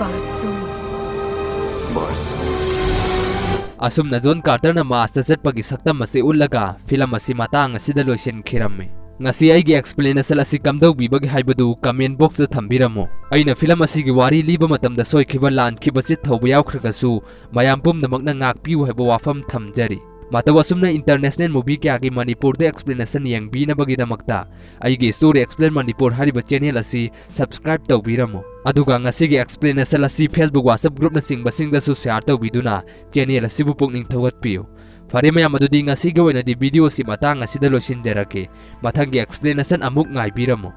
Barsoom. Barsoom. ꯑꯁꯨꯝꯅ ꯖꯣꯟ ꯀꯥꯔꯇꯔꯅ ꯃꯥꯔꯁꯇ ꯆꯠꯄꯒꯤ ꯁꯛꯇꯝ ꯑꯁꯤ ꯎꯠꯂꯒ ꯐꯤꯂꯝ ꯑꯁꯤ ꯃꯇꯥꯡ ꯑꯁꯤꯗ ꯂꯣꯏꯁꯤꯟꯈꯤꯔꯝꯃꯤ꯫ ꯉꯁꯤ ꯑꯩꯒꯤ explanation ꯑꯁꯤ ꯀꯝꯗꯧꯕꯤꯕꯒꯦ ꯍꯥꯏꯕꯗꯨ comment boxꯇ ꯊꯝꯕꯤꯔꯝꯃꯨ꯫ ꯑꯩꯅ ꯐꯤꯂꯝ ꯑꯁꯤꯒꯤ ꯋꯥꯔꯤ ꯂꯤꯕ ꯃꯇꯝꯗ ꯁꯣꯏꯈꯤꯕ, ꯂꯥꯟꯈꯤꯕ, ꯆꯤꯠ ꯊꯧꯕ ꯌꯥꯎꯈ꯭ꯔꯒꯁꯨ ꯃꯌꯥꯝ ꯄꯨꯝꯅꯃꯛꯅ ꯉꯥꯛꯄꯤꯌꯨ ꯍꯥꯏꯕ ꯋꯥꯐꯝ ꯊꯝꯖꯔꯤ꯫ ꯃꯇꯧ ꯑꯁꯨꯝꯅ international movie ꯀꯌꯥꯒꯤ ꯃꯅꯤꯄꯨꯔꯗ explanation ꯌꯦꯡꯕꯤꯅꯕꯒꯤꯗꯃꯛꯇ ꯑꯩꯒꯤ Story Explain Manipur ꯍꯥꯏꯔꯤꯕ channel ꯑꯁꯤ subscribe ꯇꯧꯕꯤꯔꯝꯃꯨ꯫ ꯑꯗꯨꯒ ꯉꯁꯤꯒꯤ explanation ꯑꯁꯤ Facebook, WhatsApp groupꯅꯆꯤꯡꯕꯁꯤꯡꯗꯁꯨ share ꯇꯧꯕꯤꯗꯨꯅ channel ꯑꯁꯤꯕꯨ ꯄꯨꯛꯅꯤꯡ ꯊꯧꯒꯠꯄꯤꯌꯨ꯫ ꯐꯔꯦ ꯃꯌꯥꯝ, ꯑꯗꯨꯗꯤ ꯉꯁꯤꯒꯤ ꯑꯣꯏꯅꯗꯤ video ꯑꯁꯤ ꯃꯇꯥꯡ ꯑꯁꯤꯗ ꯂꯣꯏꯁꯤꯟꯖꯔꯒꯦ꯫ ꯃꯊꯪꯒꯤ explanation ꯑꯃꯨꯛ ꯉꯥꯏꯕꯤꯔꯝꯃꯨ꯫